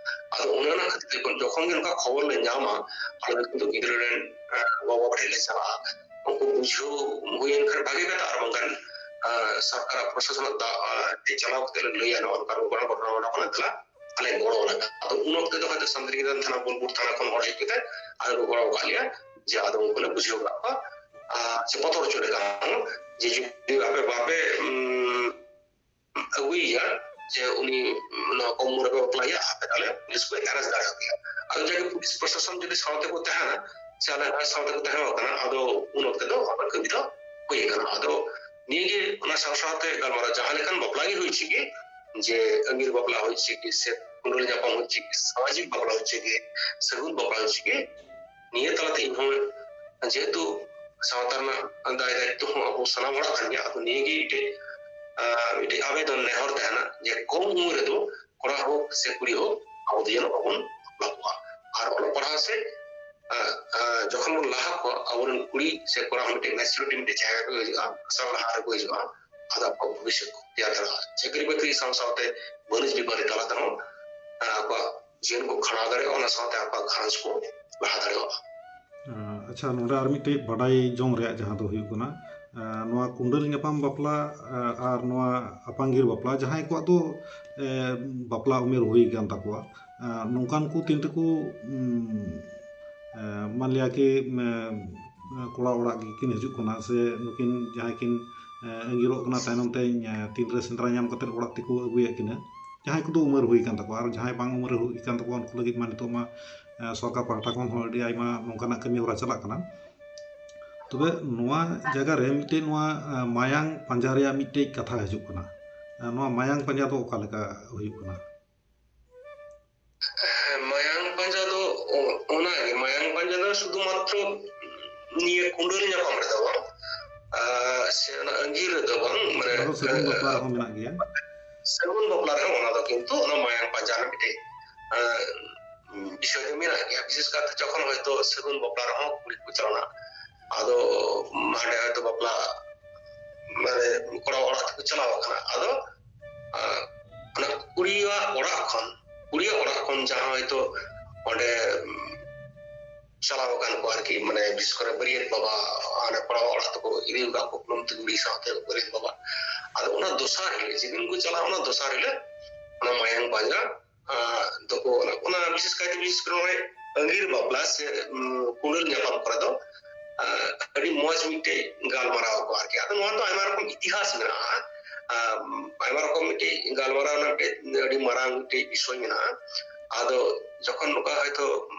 ᱟᱫᱚ ᱚᱱᱮ ᱚᱱᱟ ᱠᱷᱟᱹᱛᱤᱨ ᱛᱮ ᱡᱚᱠᱷᱚᱱ ᱜᱮ ᱱᱚᱝᱠᱟ ᱠᱷᱚᱵᱚᱨ ᱞᱮ ᱧᱟᱢᱟ, ᱟᱞᱮ ᱫᱚ ᱠᱤᱱᱛᱩ ᱜᱤᱫᱽᱨᱟᱹ ᱨᱮᱱ, ᱮᱸ, ᱵᱟᱵᱟ ᱴᱷᱮᱱ ᱞᱮ ᱪᱟᱞᱟᱜᱼᱟ᱾ ᱩᱱᱠᱩ ᱵᱩᱡᱷᱟᱹᱣ ᱦᱩᱭᱮᱱ ᱠᱷᱟᱱ ᱵᱷᱟᱜᱮ ᱠᱟᱛᱷᱟ, ᱟᱨ ᱵᱟᱝᱠᱷᱟᱱ, ᱮᱸ, ᱥᱚᱨᱠᱟᱨᱟᱜ ᱯᱨᱚᱥᱟᱥᱚᱱᱟᱜ ᱫᱟ-, ᱮᱸ, ᱴᱷᱮᱱ ᱪᱟᱞᱟᱣ ᱠᱟᱛᱮ ᱞᱮ ᱞᱟᱹᱭᱟ, ᱱᱚᱜᱼᱚ ᱱᱚᱝᱠᱟ ᱜᱷᱚᱴᱚᱱᱟ ᱜᱷᱚᱴᱟᱣ ᱠᱟᱱᱟ, ᱫᱮᱞᱟ ᱟᱞᱮ ᱜᱚᱲᱚ ᱞᱟᱜᱟᱜᱼᱟ᱾ ᱟᱫᱚ ᱩᱱ ᱚᱠᱛᱮ ᱫᱚ ᱦᱚᱭᱛᱳ ᱥᱟᱱᱛᱤᱱᱤᱠᱮᱛᱚᱱ ᱛᱷᱟᱱᱟ, ᱵᱳᱞᱯᱩᱨ ᱛᱷᱟᱱᱟ ᱠᱷᱚᱱ ᱦᱚᱲ ᱦᱮᱡ ᱠᱟᱛᱮ ᱟᱞᱮ ᱠᱚ ᱜᱚᱲᱚ ᱟᱠᱟᱫ ᱞᱮᱭᱟ, ᱡᱮ ᱟᱫᱚ ᱩᱱᱠᱩ ᱞᱮ ᱵᱩᱡᱷᱟᱹᱣ ᱟᱠᱟᱫ ᱠᱚᱣᱟ, ᱟᱨ ᱥᱮ ᱵᱚᱛᱚᱨ ᱦᱚᱪᱚ ᱞᱮᱠᱟ ᱦᱚᱸ, ᱡᱮ ᱡᱩᱫᱤ ᱟᱯᱮ ᱵᱟᱯᱮ, ᱩᱢ, ᱟᱹᱜᱩᱭᱮᱭᱟ, ᱡᱮ ᱩᱱᱤ ᱱᱚᱣᱟ ᱠᱚᱢ ᱩᱢᱮᱨ ᱨᱮᱯᱮ ᱵᱟᱯᱞᱟᱭᱮᱭᱟ, ᱟᱯᱮ ᱛᱟᱦᱞᱮ ᱯᱩᱞᱤᱥ ᱠᱚ arrest ᱫᱟᱲᱮᱭᱟᱯᱮᱭᱟ᱾ ᱟᱫᱚ ᱡᱟᱜᱮ ᱯᱩᱞᱤᱥ ᱯᱨᱚᱥᱟᱥᱚᱱ ᱡᱩᱫᱤ ᱥᱟᱶᱛᱮ ᱠᱚ ᱛᱟᱦᱮᱱᱟ, ᱥᱮ ᱟᱞᱮ ᱦᱚᱸ ᱥᱟᱶᱛᱮ ᱠᱚ ᱛᱟᱦᱮᱸ ᱠᱟᱱᱟ, ᱟᱫᱚ ᱩᱱ ᱚᱠᱛᱮ ᱫᱚ ᱚᱱᱟ ᱠᱟᱹᱢᱤ ᱫᱚ ᱦᱩᱭ ᱟᱠᱟᱱᱟ᱾ ᱟᱫᱚ ᱱᱤᱭᱟᱹᱜᱮ ᱚᱱᱟ ᱥᱟᱶ ᱥᱟᱶᱛᱮ ᱜᱟᱞᱢᱟᱨᱟᱣ, ᱡᱟᱦᱟᱸ ᱞᱮᱠᱟᱱ ᱵᱟᱯᱞᱟ ᱜᱮ ᱦᱩᱭ ᱦᱚᱪᱚᱜ ᱜᱮ, ᱡᱮ ᱟᱸᱜᱤᱨ ᱵᱟᱯᱞᱟ ᱦᱩᱭ ᱦᱚᱪᱚᱜ ᱜᱮ, ᱥᱮ ᱠᱩᱸᱰᱟᱹᱞ ᱧᱟᱯᱟᱢ ᱦᱩᱭ ᱦᱚᱪᱚᱜ ᱜᱮ, ᱥᱟᱢᱟᱡᱤᱠ ᱵᱟᱯᱞᱟ ᱦᱩᱭ ᱦᱚᱪᱚᱜ ᱜᱮ, ᱥᱟᱹᱜᱩᱱ ᱵᱟᱯᱞᱟ ᱦᱩᱭ ᱦᱚᱪᱚᱜ ᱜᱮ, ᱱᱤᱭᱟᱹ ᱛᱟᱞᱟᱛᱮ ᱤᱧᱦᱚᱸ, ᱡᱮᱦᱮᱛᱩ ᱥᱟᱶᱛᱟ ᱨᱮᱱᱟᱜ ᱫᱟᱭ ᱫᱟᱭᱤᱛᱛᱚ ᱦᱚᱸ ᱟᱵᱚ ᱥᱟᱱᱟᱢ ᱦᱚᱲᱟᱜ ᱠᱟᱱ ᱜᱮᱭᱟ, ᱟᱫᱚ ᱱᱤᱭᱟᱹᱜᱮ ᱢᱤᱫᱴᱮᱡ, ᱟᱸ, ᱢᱤᱫᱴᱮᱡ ᱟᱵᱮᱫᱚᱱ, ᱱᱮᱦᱚᱨ ᱛᱟᱦᱮᱱᱟ ᱡᱮ ᱠᱚᱢ ᱩᱢᱮᱨ ᱨᱮᱫᱚ ᱠᱚᱲᱟ ᱦᱳᱠ ᱥᱮ ᱠᱩᱲᱤ ᱦᱳᱠ, ᱟᱵᱚ ᱫᱚ ᱡᱮᱱᱚ ᱵᱟᱵᱚᱱ ᱵᱟᱯᱞᱟ ᱠᱚᱣᱟ᱾ ᱟᱨ ᱚᱞᱚᱜ ᱯᱟᱲᱦᱟᱣ ᱥᱮ, ᱟᱸ, ᱟᱸ, ᱡᱚᱠᱷᱚᱱ ᱵᱚᱱ ᱞᱟᱦᱟ ᱠᱚᱣᱟ, ᱟᱵᱚᱨᱮᱱ ᱠᱩᱲᱤ ᱥᱮ ᱠᱚᱲᱟ ᱦᱚᱸ ᱢᱤᱫᱴᱮᱡ maturity ᱢᱤᱫᱴᱮᱡ ᱡᱟᱭᱜᱟ ᱨᱮᱠᱚ ᱦᱤᱡᱩᱜᱼᱟ, ᱥᱟᱞ ᱞᱟᱦᱟ ᱨᱮᱠᱚ ᱦᱤᱡᱩᱜᱼᱟ, ᱟᱫᱚ ᱟᱠᱚᱣᱟᱜ ᱵᱷᱚᱵᱤᱥᱥᱚᱛ ᱠᱚ ᱛᱮᱭᱟᱨ ᱫᱟᱲᱮᱭᱟᱜᱼᱟ᱾ ᱪᱟᱹᱠᱨᱤ ᱵᱟᱹᱠᱨᱤ ᱥᱟᱶ ᱥᱟᱶᱛᱮ ᱵᱟᱹᱱᱤᱡᱽ ᱵᱮᱯᱟᱨᱤ ᱛᱟᱞᱟ ᱛᱮᱦᱚᱸ, ᱟᱸ, ᱟᱠᱚᱣᱟᱜ ᱡᱤᱭᱚᱱ ᱠᱚ ᱠᱷᱟᱸᱰᱟᱣ ᱫᱟᱲᱮᱭᱟᱜᱼᱟ, ᱚᱱᱟ ᱥᱟᱶᱛᱮ ᱟᱠᱚᱣᱟᱜ ᱜᱷᱟᱨᱚᱸᱡᱽ ᱠᱚ ᱞᱟᱦᱟ ᱫᱟᱲᱮᱭᱟᱜᱼᱟ᱾ ᱟᱪᱪᱷᱟ, ᱱᱚᱰᱮ ᱟᱨ ᱢᱤᱫᱴᱮᱡ ᱵᱟᱰᱟᱭ ᱡᱚᱝ ᱨᱮᱭᱟᱜ ᱡᱟᱦᱟᱸ ᱫᱚ ᱦᱩᱭᱩᱜ ᱠᱟᱱᱟ, ᱟᱸ, ᱱᱚᱣᱟ ᱠᱩᱸᱰᱟᱹᱞ ᱧᱟᱯᱟᱢ ᱵᱟᱯᱞᱟ, ᱟᱸ, ᱟᱨ ᱱᱚᱣᱟ ᱟᱯᱟᱝᱜᱤᱨ ᱵᱟᱯᱞᱟ, ᱡᱟᱦᱟᱸᱭ ᱠᱚᱣᱟᱜ ᱫᱚ, ᱮ, ᱵᱟᱯᱞᱟ ᱩᱢᱮᱨ ᱦᱩᱭ ᱟᱠᱟᱱ ᱛᱟᱠᱚᱣᱟ, ᱟᱸ, ᱱᱚᱝᱠᱟᱱ ᱠᱚ ᱛᱤᱱ ᱨᱮᱠᱚ, ᱩᱢ, ᱮ, ᱢᱟᱱ ᱞᱤᱭᱟ ᱠᱤ, ᱮ, ᱠᱚᱲᱟ ᱚᱲᱟᱜ ᱜᱮᱠᱤᱱ ᱦᱤᱡᱩᱜ ᱠᱟᱱᱟ, ᱥᱮ ᱱᱩᱠᱤᱱ ᱡᱟᱦᱟᱸᱭ ᱠᱤᱱ, ᱮ, ᱟᱸᱜᱤᱨᱚᱜ ᱠᱟᱱᱟ, ᱛᱟᱭᱱᱚᱢ ᱛᱮ, ᱮ, ᱛᱤᱱᱨᱮ ᱥᱮᱸᱫᱽᱨᱟ ᱧᱟᱢ ᱠᱟᱛᱮ ᱚᱲᱟᱜ ᱛᱮᱠᱚ ᱟᱹᱜᱩᱭᱮᱫ ᱠᱤᱱᱟ, ᱡᱟᱦᱟᱸᱭ ᱠᱚᱫᱚ ᱩᱢᱮᱨ ᱦᱩᱭ ᱟᱠᱟᱱ ᱛᱟᱠᱚᱣᱟ, ᱟᱨ ᱡᱟᱦᱟᱸᱭ ᱵᱟᱝ ᱩᱢᱮᱨ ᱦᱩᱭ ᱟᱠᱟᱱ ᱛᱟᱠᱚᱣᱟ, ᱩᱱᱠᱩ ᱞᱟᱹᱜᱤᱫ ᱢᱟ ᱱᱤᱛᱚᱜ ᱢᱟ, ᱮ, ᱥᱚᱨᱠᱟᱨ ᱯᱟᱦᱴᱟ ᱠᱷᱚᱱ ᱦᱚᱸ ᱟᱹᱰᱤ ᱟᱭᱢᱟ ᱱᱚᱝᱠᱟᱱᱟᱜ ᱠᱟᱹᱢᱤ ᱦᱚᱨᱟ ᱪᱟᱞᱟᱜ ᱠᱟᱱᱟ᱾ ᱛᱚᱵᱮ ᱱᱚᱣᱟ ᱡᱟᱭᱜᱟ ᱨᱮ ᱢᱤᱫᱴᱮᱡ ᱱᱚᱣᱟ, ᱮ, ᱢᱟᱭᱟᱝ ᱯᱟᱸᱡᱟ ᱨᱮᱭᱟᱜ ᱢᱤᱫᱴᱮᱡ ᱠᱟᱛᱷᱟ ᱦᱤᱡᱩᱜ ᱠᱟᱱᱟ᱾ ᱮ, ᱱᱚᱣᱟ ᱢᱟᱭᱟᱝ ᱯᱟᱸᱡᱟ ᱫᱚ ᱚᱠᱟ ᱞᱮᱠᱟ ᱦᱩᱭᱩᱜ ᱠᱟᱱᱟ? ᱦᱮᱸ, ᱢᱟᱭᱟᱝ ᱯᱟᱸᱡᱟ ᱫᱚ ᱚ-, ᱚᱱᱟᱜᱮ, ᱢᱟᱭᱟᱝ ᱯᱟᱸᱡᱟ ᱫᱚ ᱥᱩᱫᱷᱩ ᱢᱟᱛᱨᱚ ᱱᱤᱭᱟᱹ ᱠᱩᱸᱰᱟᱹᱞ ᱧᱟᱯᱟᱢ ᱨᱮᱫᱚ ᱵᱟᱝ, ᱟᱨ ᱥᱮ ᱚᱱᱟ ᱟᱸᱜᱤᱨ ᱨᱮᱫᱚ ᱵᱟᱝ, ᱢᱟᱱᱮ, ᱚᱱᱟ ᱫᱚ ᱥᱟᱹᱜᱩᱱ ᱵᱟᱯᱞᱟ ᱨᱮᱦᱚᱸ ᱢᱮᱱᱟᱜ ᱜᱮᱭᱟ᱾ ᱥᱟᱹᱜᱩᱱ ᱵᱟᱯᱞᱟ ᱨᱮᱦᱚᱸ ᱚᱱᱟ ᱫᱚ ᱠᱤᱱᱛᱩ ᱚᱱᱟ ᱢᱟᱭᱟᱝ ᱯᱟᱸᱡᱟ ᱨᱮᱱᱟᱜ ᱢᱤᱫᱴᱮᱡ, ᱟᱸ, ᱵᱤᱥᱚᱭ ᱫᱚ ᱢᱮᱱᱟᱜ ᱜᱮᱭᱟ᱾ ᱵᱤᱥᱮᱥ ᱠᱟᱨᱛᱮ ᱡᱚᱠᱷᱚᱱ ᱦᱚᱭᱛᱳ ᱥᱟᱹᱜᱩᱱ ᱵᱟᱯᱞᱟ ᱨᱮᱦᱚᱸ ᱠᱩᱲᱤ ᱠᱚ ᱪᱟᱞᱟᱣᱱᱟ, ᱟᱫᱚ ᱦᱟᱸᱰᱮ ᱦᱚᱭᱛᱳ ᱵᱟᱯᱞᱟ, ᱢᱟᱱᱮ, ᱠᱚᱲᱟ ᱚᱲᱟᱜ ᱛᱮᱠᱚ ᱪᱟᱞᱟᱣ ᱟᱠᱟᱱᱟ, ᱟᱫᱚ, ᱟᱸ, ᱚᱱᱟ ᱠᱩᱲᱤᱭᱟᱜ ᱚᱲᱟᱜ ᱠᱷᱚᱱ, ᱠᱩᱲᱤᱭᱟᱜ ᱚᱲᱟᱜ ᱠᱷᱚᱱ ᱡᱟᱦᱟᱸ ᱦᱚᱭᱛᱳ ᱚᱸᱰᱮ, ᱩᱢ, ᱪᱟᱞᱟᱣ ᱟᱠᱟᱱ ᱠᱚ ᱟᱨᱠᱤ, ᱢᱟᱱᱮ, ᱵᱤᱥᱮᱥ ᱠᱚᱨᱮ ᱵᱟᱹᱨᱭᱟᱹᱛ ᱵᱟᱵᱟ, ᱦᱟᱸᱰᱮ ᱠᱚᱲᱟ ᱚᱲᱟᱜ ᱛᱮᱠᱚ ᱤᱫᱤ ᱟᱠᱟᱫ ᱠᱚ, ᱞᱩᱢᱛᱤ ᱠᱩᱲᱤ ᱥᱟᱶᱛᱮ ᱵᱟᱹᱨᱭᱟᱹᱛ ᱵᱟᱵᱟ᱾ ᱟᱫᱚ ᱚᱱᱟ ᱫᱚᱥᱟᱨ ᱦᱤᱞᱳᱜ, ᱡᱮᱫᱤᱱ ᱠᱚ ᱪᱟᱞᱟᱜᱼᱟ, ᱚᱱᱟ ᱫᱚᱥᱟᱨ ᱦᱤᱞᱳᱜ ᱚᱱᱟ ᱢᱟᱭᱟᱝ ᱯᱟᱸᱡᱟ, ᱟᱸ, ᱫᱚᱠᱚ, ᱚᱱᱟ, ᱚᱱᱟ ᱵᱤᱥᱮᱥ ᱠᱟᱭᱛᱮ, ᱵᱤᱥᱮᱥ ᱠᱚᱨᱮ ᱱᱚᱜᱼᱚᱭ ᱟᱸᱜᱤᱨ ᱵᱟᱯᱞᱟ ᱥᱮ, ᱩᱢ, ᱠᱩᱸᱰᱟᱹᱞ ᱧᱟᱯᱟᱢ ᱠᱚᱨᱮ ᱫᱚ, ᱟᱸ, ᱟᱹᱰᱤ ᱢᱚᱡᱽ ᱢᱤᱫᱴᱮᱡ ᱜᱟᱞᱢᱟᱨᱟᱣ ᱟᱠᱚ ᱟᱨᱠᱤ᱾ ᱟᱫᱚ ᱱᱚᱣᱟ ᱫᱚ ᱟᱭᱢᱟ ᱨᱚᱠᱚᱢ ᱤᱛᱤᱦᱟᱥ ᱢᱮᱱᱟᱜᱼᱟ᱾ ᱟᱸ, ᱟᱭᱢᱟ ᱨᱚᱠᱚᱢ ᱢᱤᱫᱴᱮᱡ ᱜᱟᱞᱢᱟᱨᱟᱣ ᱨᱮᱱᱟᱜ ᱢᱤᱫᱴᱮᱡ ᱟᱹᱰᱤ ᱢᱟᱨᱟᱝ ᱢᱤᱫᱴᱮᱡ ᱵᱤᱥᱚᱭ ᱢᱮᱱᱟᱜᱼᱟ᱾ ᱟᱫᱚ ᱡᱚᱠᱷᱚᱱ ᱱᱚᱝᱠᱟ ᱦᱚᱭᱛᱳ,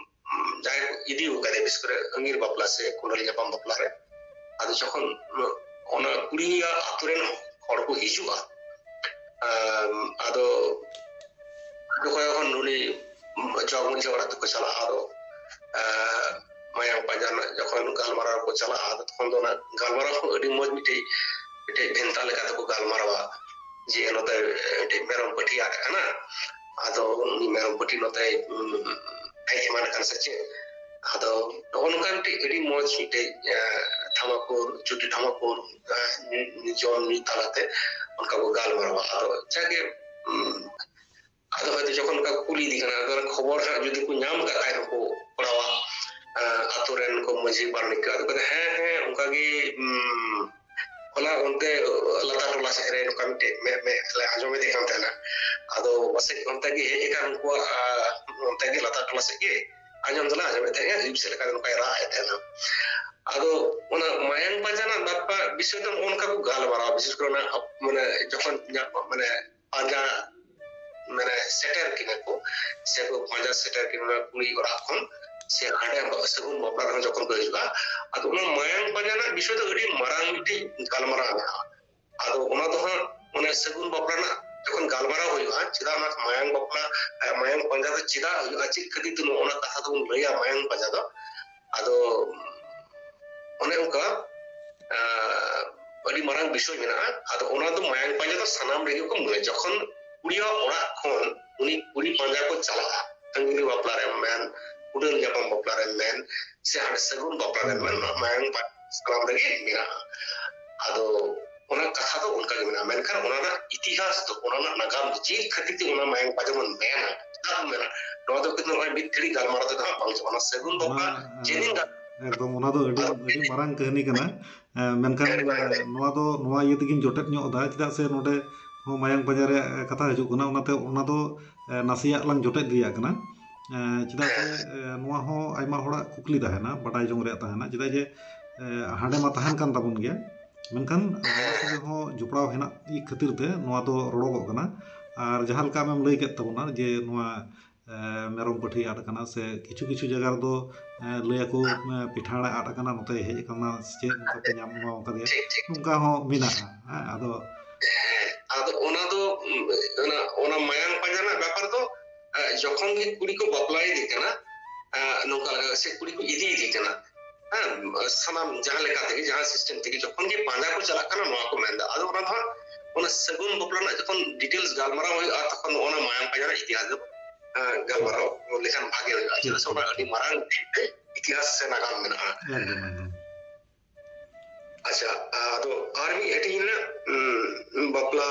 ᱩᱢ, ᱡᱟᱦᱟᱸᱭ ᱠᱚ ᱤᱫᱤ ᱟᱠᱟᱫᱮ, ᱵᱤᱥᱮᱥ ᱠᱚᱨᱮ ᱟᱸᱜᱤᱨ ᱵᱟᱯᱞᱟ ᱥᱮ ᱠᱩᱸᱰᱟᱹᱞ ᱧᱟᱯᱟᱢ ᱵᱟᱯᱞᱟ ᱨᱮ, ᱟᱫᱚ ᱡᱚᱠᱷᱚᱱ, ᱩᱢ, ᱚᱱᱟ ᱠᱩᱲᱤᱭᱟᱜ ᱟᱛᱳ ᱨᱮᱱ ᱦᱚᱲ ᱠᱚ ᱦᱤᱡᱩᱜᱼᱟ᱾ ᱟᱫᱚ ᱡᱚᱠᱷᱚᱱ ᱡᱚᱠᱷᱚᱱ ᱩᱱᱤ ᱡᱚᱜᱽ ᱢᱟᱹᱡᱷᱤ ᱚᱲᱟᱜ ᱛᱮᱠᱚ ᱪᱟᱞᱟᱜᱼᱟ, ᱟᱫᱚ ᱢᱟᱭᱟᱝ ᱯᱟᱸᱡᱟ ᱨᱮᱱᱟᱜ ᱡᱚᱠᱷᱚᱱ ᱜᱟᱞᱢᱟᱨᱟᱣ ᱠᱚ ᱪᱟᱞᱟᱜᱼᱟ, ᱟᱫᱚ ᱛᱚᱠᱷᱚᱱ ᱫᱚ ᱚᱱᱟ ᱜᱟᱞᱢᱟᱨᱟᱣ ᱦᱚᱸ ᱟᱹᱰᱤ ᱢᱚᱡᱽ ᱢᱤᱫᱴᱮᱡ ᱢᱤᱫᱴᱮᱡ ᱵᱷᱮᱱᱛᱟ ᱞᱮᱠᱟ ᱛᱮᱠᱚ ᱜᱟᱞᱢᱟᱨᱟᱣᱟ, ᱡᱮ ᱱᱚᱛᱮ ᱢᱤᱫᱴᱮᱡ ᱢᱮᱨᱚᱢ ᱯᱟᱹᱴᱷᱤ ᱟᱫ ᱟᱠᱟᱱᱟ, ᱟᱫᱚ ᱩᱱᱤ ᱢᱮᱨᱚᱢ ᱯᱟᱹᱴᱷᱤ ᱱᱚᱛᱮ ᱦᱮᱡ ᱮᱢᱟᱱ ᱟᱠᱟᱱ ᱥᱮ ᱪᱮᱫ? ᱟᱫᱚ ᱱᱚᱜᱼᱚ ᱱᱚᱝᱠᱟ ᱢᱤᱫᱴᱮᱡ ᱟᱹᱰᱤ ᱢᱚᱡᱽ ᱢᱤᱫᱴᱮᱡ ᱛᱷᱟᱢᱟᱠᱩᱨ, ᱪᱩᱴᱤ ᱛᱷᱟᱢᱟᱠᱩᱨ ᱡᱚᱢ ᱧᱩ ᱛᱟᱞᱟᱛᱮ ᱚᱱᱠᱟ ᱠᱚ ᱜᱟᱞᱢᱟᱨᱟᱣᱟ᱾ ᱟᱫᱚ ᱡᱟᱜᱮ ᱟᱫᱚ ᱦᱚᱭᱛᱳ ᱡᱚᱠᱷᱚᱱ ᱚᱱᱠᱟ ᱠᱚ ᱠᱩᱞᱤ ᱤᱫᱤ ᱠᱟᱱᱟ, ᱟᱫᱚ ᱠᱷᱚᱵᱚᱨ ᱦᱟᱸᱜ ᱡᱩᱫᱤ ᱠᱚ ᱧᱟᱢ ᱠᱟᱜ ᱠᱷᱟᱡ ᱱᱩᱠᱩ ᱠᱚᱲᱟᱣᱟᱜ ᱟᱛᱳ ᱨᱮᱱ ᱠᱚ ᱢᱟᱹᱡᱷᱤ ᱯᱟᱨᱟᱱᱤᱠ ᱠᱚ, ᱟᱫᱚ ᱠᱚ ᱦᱮᱸ ᱦᱮᱸ ᱚᱱᱠᱟ ᱜᱮ ᱦᱚᱞᱟ ᱚᱱᱛᱮ ᱞᱟᱛᱟᱨ ᱴᱚᱞᱟ ᱥᱮᱫ ᱨᱮ ᱱᱚᱝᱠᱟ ᱢᱤᱫᱴᱮᱡ ᱢᱮ ᱢᱮ ᱞᱮ ᱟᱸᱡᱚᱢᱮᱫᱮ ᱠᱟᱱ ᱛᱟᱦᱮᱱᱟ᱾ ᱟᱫᱚ ᱯᱟᱥᱮᱡ ᱚᱱᱛᱮ ᱜᱮ ᱦᱮᱡ ᱟᱠᱟᱱ ᱩᱱᱠᱩᱣᱟᱜ ᱚᱱᱛᱮ ᱜᱮ ᱞᱟᱛᱟᱨ ᱴᱚᱞᱟ ᱥᱮᱫ ᱜᱮ ᱟᱸᱡᱚᱢ ᱫᱚᱞᱮ ᱟᱸᱡᱚᱢᱮᱫ ᱛᱟᱦᱮᱸᱜᱼᱟ, ᱟᱹᱭᱩᱵ ᱥᱮᱫ ᱞᱮᱠᱟ ᱱᱚᱝᱠᱟᱭ ᱨᱟᱜ ᱮᱫ ᱛᱟᱦᱮᱱᱟ᱾ ᱟᱫᱚ ᱚᱱᱟ ᱢᱟᱭᱟᱝ ᱯᱟᱸᱡᱟ ᱨᱮᱱᱟᱜ ᱵᱮᱯᱟᱨ ᱵᱤᱥᱚᱭ ᱫᱚ ᱱᱚᱜᱼᱚ ᱱᱚᱝᱠᱟ ᱠᱚ ᱜᱟᱞᱢᱟᱨᱟᱣᱟ, ᱵᱤᱥᱮᱥ ᱠᱚᱨᱮ ᱚᱱᱟ ᱢᱟᱱᱮ ᱡᱚᱠᱷᱚᱱ ᱧᱟᱯᱟᱢ ᱢᱟᱱᱮ ᱯᱟᱸᱡᱟ ᱢᱟᱱᱮ ᱥᱮᱴᱮᱨ ᱠᱤᱱᱟ ᱠᱚ ᱥᱮ ᱠᱚ ᱯᱟᱸᱡᱟ ᱥᱮᱴᱮᱨ ᱠᱤᱱᱟ ᱠᱩᱲᱤ ᱚᱲᱟᱜ ᱠᱷᱚᱱ ᱥᱮ ᱦᱟᱸᱰᱮ ᱥᱟᱹᱜᱩᱱ ᱵᱟᱯᱞᱟ ᱨᱮᱦᱚᱸ ᱡᱚᱠᱷᱚᱱ ᱠᱚ ᱦᱤᱡᱩᱜᱼᱟ᱾ ᱟᱫᱚ ᱚᱱᱟ ᱢᱟᱭᱟᱝ ᱯᱟᱸᱡᱟ ᱨᱮᱱᱟᱜ ᱵᱤᱥᱚᱭ ᱫᱚ ᱟᱹᱰᱤ ᱢᱟᱨᱟᱝ ᱢᱤᱫᱴᱤᱡ ᱜᱟᱞᱢᱟᱨᱟᱣ ᱢᱮᱱᱟᱜᱼᱟ᱾ ᱟᱫᱚ ᱚᱱᱟ ᱫᱚ ᱦᱟᱸᱜ ᱚᱱᱮ ᱥᱟᱹᱜᱩᱱ ᱵᱟᱯᱞᱟ ᱨᱮᱱᱟᱜ ᱡᱚᱠᱷᱚᱱ ᱜᱟᱞᱢᱟᱨᱟᱣ ᱦᱩᱭᱩᱜᱼᱟ, ᱪᱮᱫᱟᱜ ᱚᱱᱟ ᱢᱟᱭᱟᱝ ᱵᱟᱯᱞᱟ ᱢᱟᱭᱟᱝ ᱯᱟᱸᱡᱟ ᱫᱚ ᱪᱮᱫᱟᱜ ᱦᱩᱭᱩᱜᱼᱟ, ᱪᱮᱫ ᱠᱷᱟᱹᱛᱤᱨ ᱛᱮ ᱱᱚᱜᱼᱚ ᱚᱱᱟ ᱠᱟᱛᱷᱟ ᱫᱚᱵᱚᱱ ᱞᱟᱹᱭᱟ ᱢᱟᱭᱟᱝ ᱯᱟᱸᱡᱟ ᱫᱚ? ᱟᱫᱚ ᱚᱱᱮ ᱚᱱᱠᱟ ᱟᱹᱰᱤ ᱢᱟᱨᱟᱝ ᱵᱤᱥᱚᱭ ᱢᱮᱱᱟᱜᱼᱟ᱾ ᱟᱫᱚ ᱚᱱᱟ ᱫᱚ ᱢᱟᱭᱟᱝ ᱯᱟᱸᱡᱟ ᱫᱚ ᱥᱟᱱᱟᱢ ᱨᱮᱜᱮ ᱠᱚ ᱢᱚᱱᱮ, ᱡᱚᱠᱷᱚᱱ ᱠᱩᱲᱤᱭᱟᱜ ᱚᱲᱟᱜ ᱠᱷᱚᱱ ᱩᱱᱤ ᱠᱩᱲᱤ ᱯᱟᱸᱡᱟ ᱠᱚ ᱪᱟᱞᱟᱜᱼᱟ, ᱟᱹᱜᱤᱨ ᱵᱟᱯᱞᱟ ᱨᱮᱢ ᱢᱮᱱ, ᱠᱩᱰᱟᱹᱞ ᱧᱟᱯᱟᱢ ᱵᱟᱯᱞᱟ ᱨᱮᱢ ᱢᱮᱱ, ᱥᱮ ᱦᱟᱸᱰᱮ ᱥᱟᱹᱜᱩᱱ ᱵᱟᱯᱞᱟ ᱨᱮᱢ ᱢᱮᱱ, ᱚᱱᱟ ᱢᱟᱭᱟᱝ ᱯᱟᱸᱡᱟ ᱥᱟᱱᱟᱢ ᱨᱮᱜᱮ ᱢᱮᱱᱟᱜᱼᱟ᱾ ᱟᱫᱚ ᱚᱱᱟ ᱠᱟᱛᱷᱟ ᱫᱚ ᱚᱱᱠᱟ ᱜᱮ ᱢᱮᱱᱟᱜᱼᱟ, ᱢᱮᱱᱠᱷᱟᱱ ᱚᱱᱟ ᱨᱮᱱᱟᱜ ᱤᱛᱤᱦᱟᱥ ᱫᱚ, ᱚᱱᱟ ᱨᱮᱱᱟᱜ ᱱᱟᱜᱟᱢ ᱫᱚ ᱪᱮᱫ ᱠᱷᱟᱹᱛᱤᱨ ᱛᱮ ᱚᱱᱟ ᱢᱟᱭᱟᱝ ᱯᱟᱸᱡᱟ ᱵᱚᱱ ᱢᱮᱱᱟ, ᱪᱮᱫᱟᱜ ᱵᱚᱱ ᱢᱮᱱᱟ, ᱱᱚᱣᱟ ᱫᱚ ᱠᱤᱱᱛᱩ ᱱᱚᱜᱼᱚᱭ ᱢᱤᱫ ᱜᱷᱟᱹᱲᱤ ᱜᱟᱞᱢᱟᱨᱟᱣ ᱛᱮᱫᱚ ᱦᱟᱸᱜ ᱵᱟᱝ ᱪᱟᱵᱟᱜᱼᱟ᱾ ᱚᱱᱟ ᱥᱟᱹᱜᱩᱱ ᱵᱟᱯᱞᱟ ᱚᱱᱟ, ᱡᱮᱫᱤᱱ ᱜᱟᱱ- ᱮᱠᱫᱚᱢ ᱚᱱᱟ ᱫᱚ ᱟᱹᱰᱤ ᱟᱹᱰᱤ ᱢᱟᱨᱟᱝ ᱠᱟᱹᱦᱱᱤ ᱠᱟᱱᱟ᱾ ᱮᱸ, ᱢᱮᱱᱠᱷᱟᱱ ᱱᱚᱣᱟ ᱫᱚ ᱱᱚᱣᱟ ᱤᱭᱟᱹ ᱛᱮᱜᱤᱧ ᱡᱚᱴᱮᱫ ᱧᱚᱜ ᱮᱫᱟ, ᱪᱮᱫᱟᱜ ᱥᱮ ᱱᱚᱰᱮ ᱦᱚᱸ ᱢᱟᱭᱟᱝ ᱯᱟᱸᱡᱟ ᱨᱮᱭᱟᱜ ᱠᱟᱛᱷᱟ ᱦᱤᱡᱩᱜ ᱠᱟᱱᱟ, ᱚᱱᱟᱛᱮ ᱚᱱᱟ ᱫᱚ ᱮ, ᱱᱟᱥᱮᱭᱟᱜ ᱞᱟᱝ ᱡᱚᱴᱮᱫ ᱨᱮᱭᱟᱜ ᱠᱟᱱᱟ᱾ ᱮ, ᱪᱮᱫᱟᱜ ᱥᱮ ᱮ, ᱱᱚᱣᱟ ᱦᱚᱸ ᱟᱭᱢᱟ ᱦᱚᱲᱟᱜ ᱠᱩᱠᱞᱤ ᱛᱟᱦᱮᱱᱟ, ᱵᱟᱰᱟᱭ ᱡᱚᱝ ᱨᱮᱭᱟᱜ ᱛᱟᱦᱮᱱᱟ, ᱪᱮᱫᱟᱜ ᱡᱮ ᱮ, ᱦᱟᱸᱰᱮ ᱢᱟ ᱛᱟᱦᱮᱱ ᱠᱟᱱ ᱛᱟᱵᱚᱱ ᱜᱮᱭᱟ, ᱢᱮᱱᱠᱷᱟᱱ ᱱᱚᱣᱟ ᱥᱚᱸᱜᱮ ᱦᱚᱸ ᱡᱚᱯᱲᱟᱣ ᱦᱮᱱᱟᱜ ᱠᱷᱟᱹᱛᱤᱨ ᱛᱮ ᱱᱚᱣᱟ ᱫᱚ ᱨᱚᱲᱚᱜᱚᱜ ᱠᱟᱱᱟ᱾ ᱟᱨ ᱡᱟᱦᱟᱸ ᱞᱮᱠᱟ ᱟᱢᱮᱢ ᱞᱟᱹᱭ ᱠᱮᱫ ᱛᱟᱵᱚᱱᱟ ᱡᱮ ᱱᱚᱣᱟ ᱮ, ᱢᱮᱨᱚᱢ ᱯᱟᱹᱴᱷᱤᱭ ᱟᱫ ᱟᱠᱟᱱᱟ, ᱥᱮ ᱠᱤᱪᱷᱩ ᱠᱤᱪᱷᱩ ᱡᱟᱭᱜᱟ ᱨᱮᱫᱚ, ᱮ, ᱞᱟᱹᱭᱟᱠᱚ, ᱮ, ᱯᱤᱴᱷᱟᱹᱲᱮ ᱟᱫ ᱟᱠᱟᱱᱟ, ᱱᱚᱛᱮ ᱦᱮᱡ ᱟᱠᱟᱱᱟ ᱥᱮ ᱪᱮᱫ, ᱱᱚᱝᱠᱟ ᱠᱚ ᱧᱟᱢ ᱮᱢᱟᱣ ᱠᱟᱫᱮᱭᱟ, ᱴᱷᱤᱠ, ᱴᱷᱤᱠ᱾ ᱱᱚᱝᱠᱟ ᱦᱚᱸ ᱢᱮᱱᱟᱜᱼᱟ᱾ ᱦᱮᱸ, ᱟᱫᱚ ᱦᱮᱸ, ᱟᱫᱚ ᱚᱱᱟ ᱫᱚ, ᱩᱸ, ᱚᱱᱟ, ᱚᱱᱟ ᱢᱟᱭᱟᱝ ᱯᱟᱸᱡᱟ ᱨᱮᱱᱟᱜ ᱵᱮᱯᱟᱨ ᱫᱚ, ᱮ, ᱡᱚᱠᱷᱚᱱ ᱜᱮ ᱠᱩᱲᱤ ᱠᱚ ᱵᱟᱯᱞᱟ ᱤᱫᱤ ᱠᱟᱱᱟ, ᱮ, ᱱᱚᱝᱠᱟ ᱞᱮᱠᱟ ᱥᱮ ᱠᱩᱲᱤ ᱠᱚ ᱤᱫᱤ ᱤᱫᱤ ᱠᱟᱱᱟ, ᱦᱮᱸ, ᱥᱟᱱᱟᱢ ᱡᱟᱦᱟᱸ ᱞᱮᱠᱟ ᱛᱮᱜᱮ, ᱡᱟᱦᱟᱸ system ᱛᱮᱜᱮ ᱡᱚᱠᱷᱚᱱ ᱜᱮ ᱯᱟᱸᱡᱟ ᱠᱚ ᱪᱟᱞᱟᱜ ᱠᱟᱱᱟ, ᱱᱚᱣᱟ ᱠᱚ ᱢᱮᱱᱫᱟ᱾ ᱟᱫᱚ ᱚᱱᱟ ᱫᱚ ᱦᱟᱸᱜ ᱚᱱᱟ ᱥᱟᱹᱜᱩᱱ ᱵᱟᱯᱞᱟ ᱨᱮᱱᱟᱜ ᱡᱚᱠᱷᱚᱱ details ᱜᱟᱞᱢᱟᱨᱟᱣ ᱦᱩᱭᱩᱜᱼᱟ, ᱛᱚᱠᱷᱚᱱ ᱚᱱᱟ ᱢᱟᱭᱟᱝ ᱯᱟᱸᱡᱟ ᱨᱮᱱᱟᱜ ᱤᱛᱤᱦᱟᱥ ᱫᱚ, ᱮᱸ, ᱜᱟᱞᱢᱟᱨᱟᱣ ᱞᱮᱠᱷᱟᱱ ᱵᱷᱟᱜᱮ ᱦᱩᱭᱩᱜᱼᱟ, ᱪᱮᱫᱟᱜ ᱥᱮ ᱚᱱᱟ ᱟᱹᱰᱤ ᱢᱟᱨᱟᱝ ᱫᱤᱠ ᱛᱮ ᱤᱛᱤᱦᱟᱥ ᱥᱮ ᱱᱟᱜᱟᱢ ᱢᱮᱱᱟᱜᱼᱟ᱾ ᱮᱠᱫᱚᱢ, ᱮᱠᱫᱚᱢ᱾ ᱟᱪᱪᱷᱟ, ᱟᱫᱚ ᱟᱨ ᱢᱤᱫ ᱦᱟᱹᱴᱤᱧ ᱨᱮᱱᱟᱜ, ᱩᱸ, ᱵᱟᱯᱞᱟ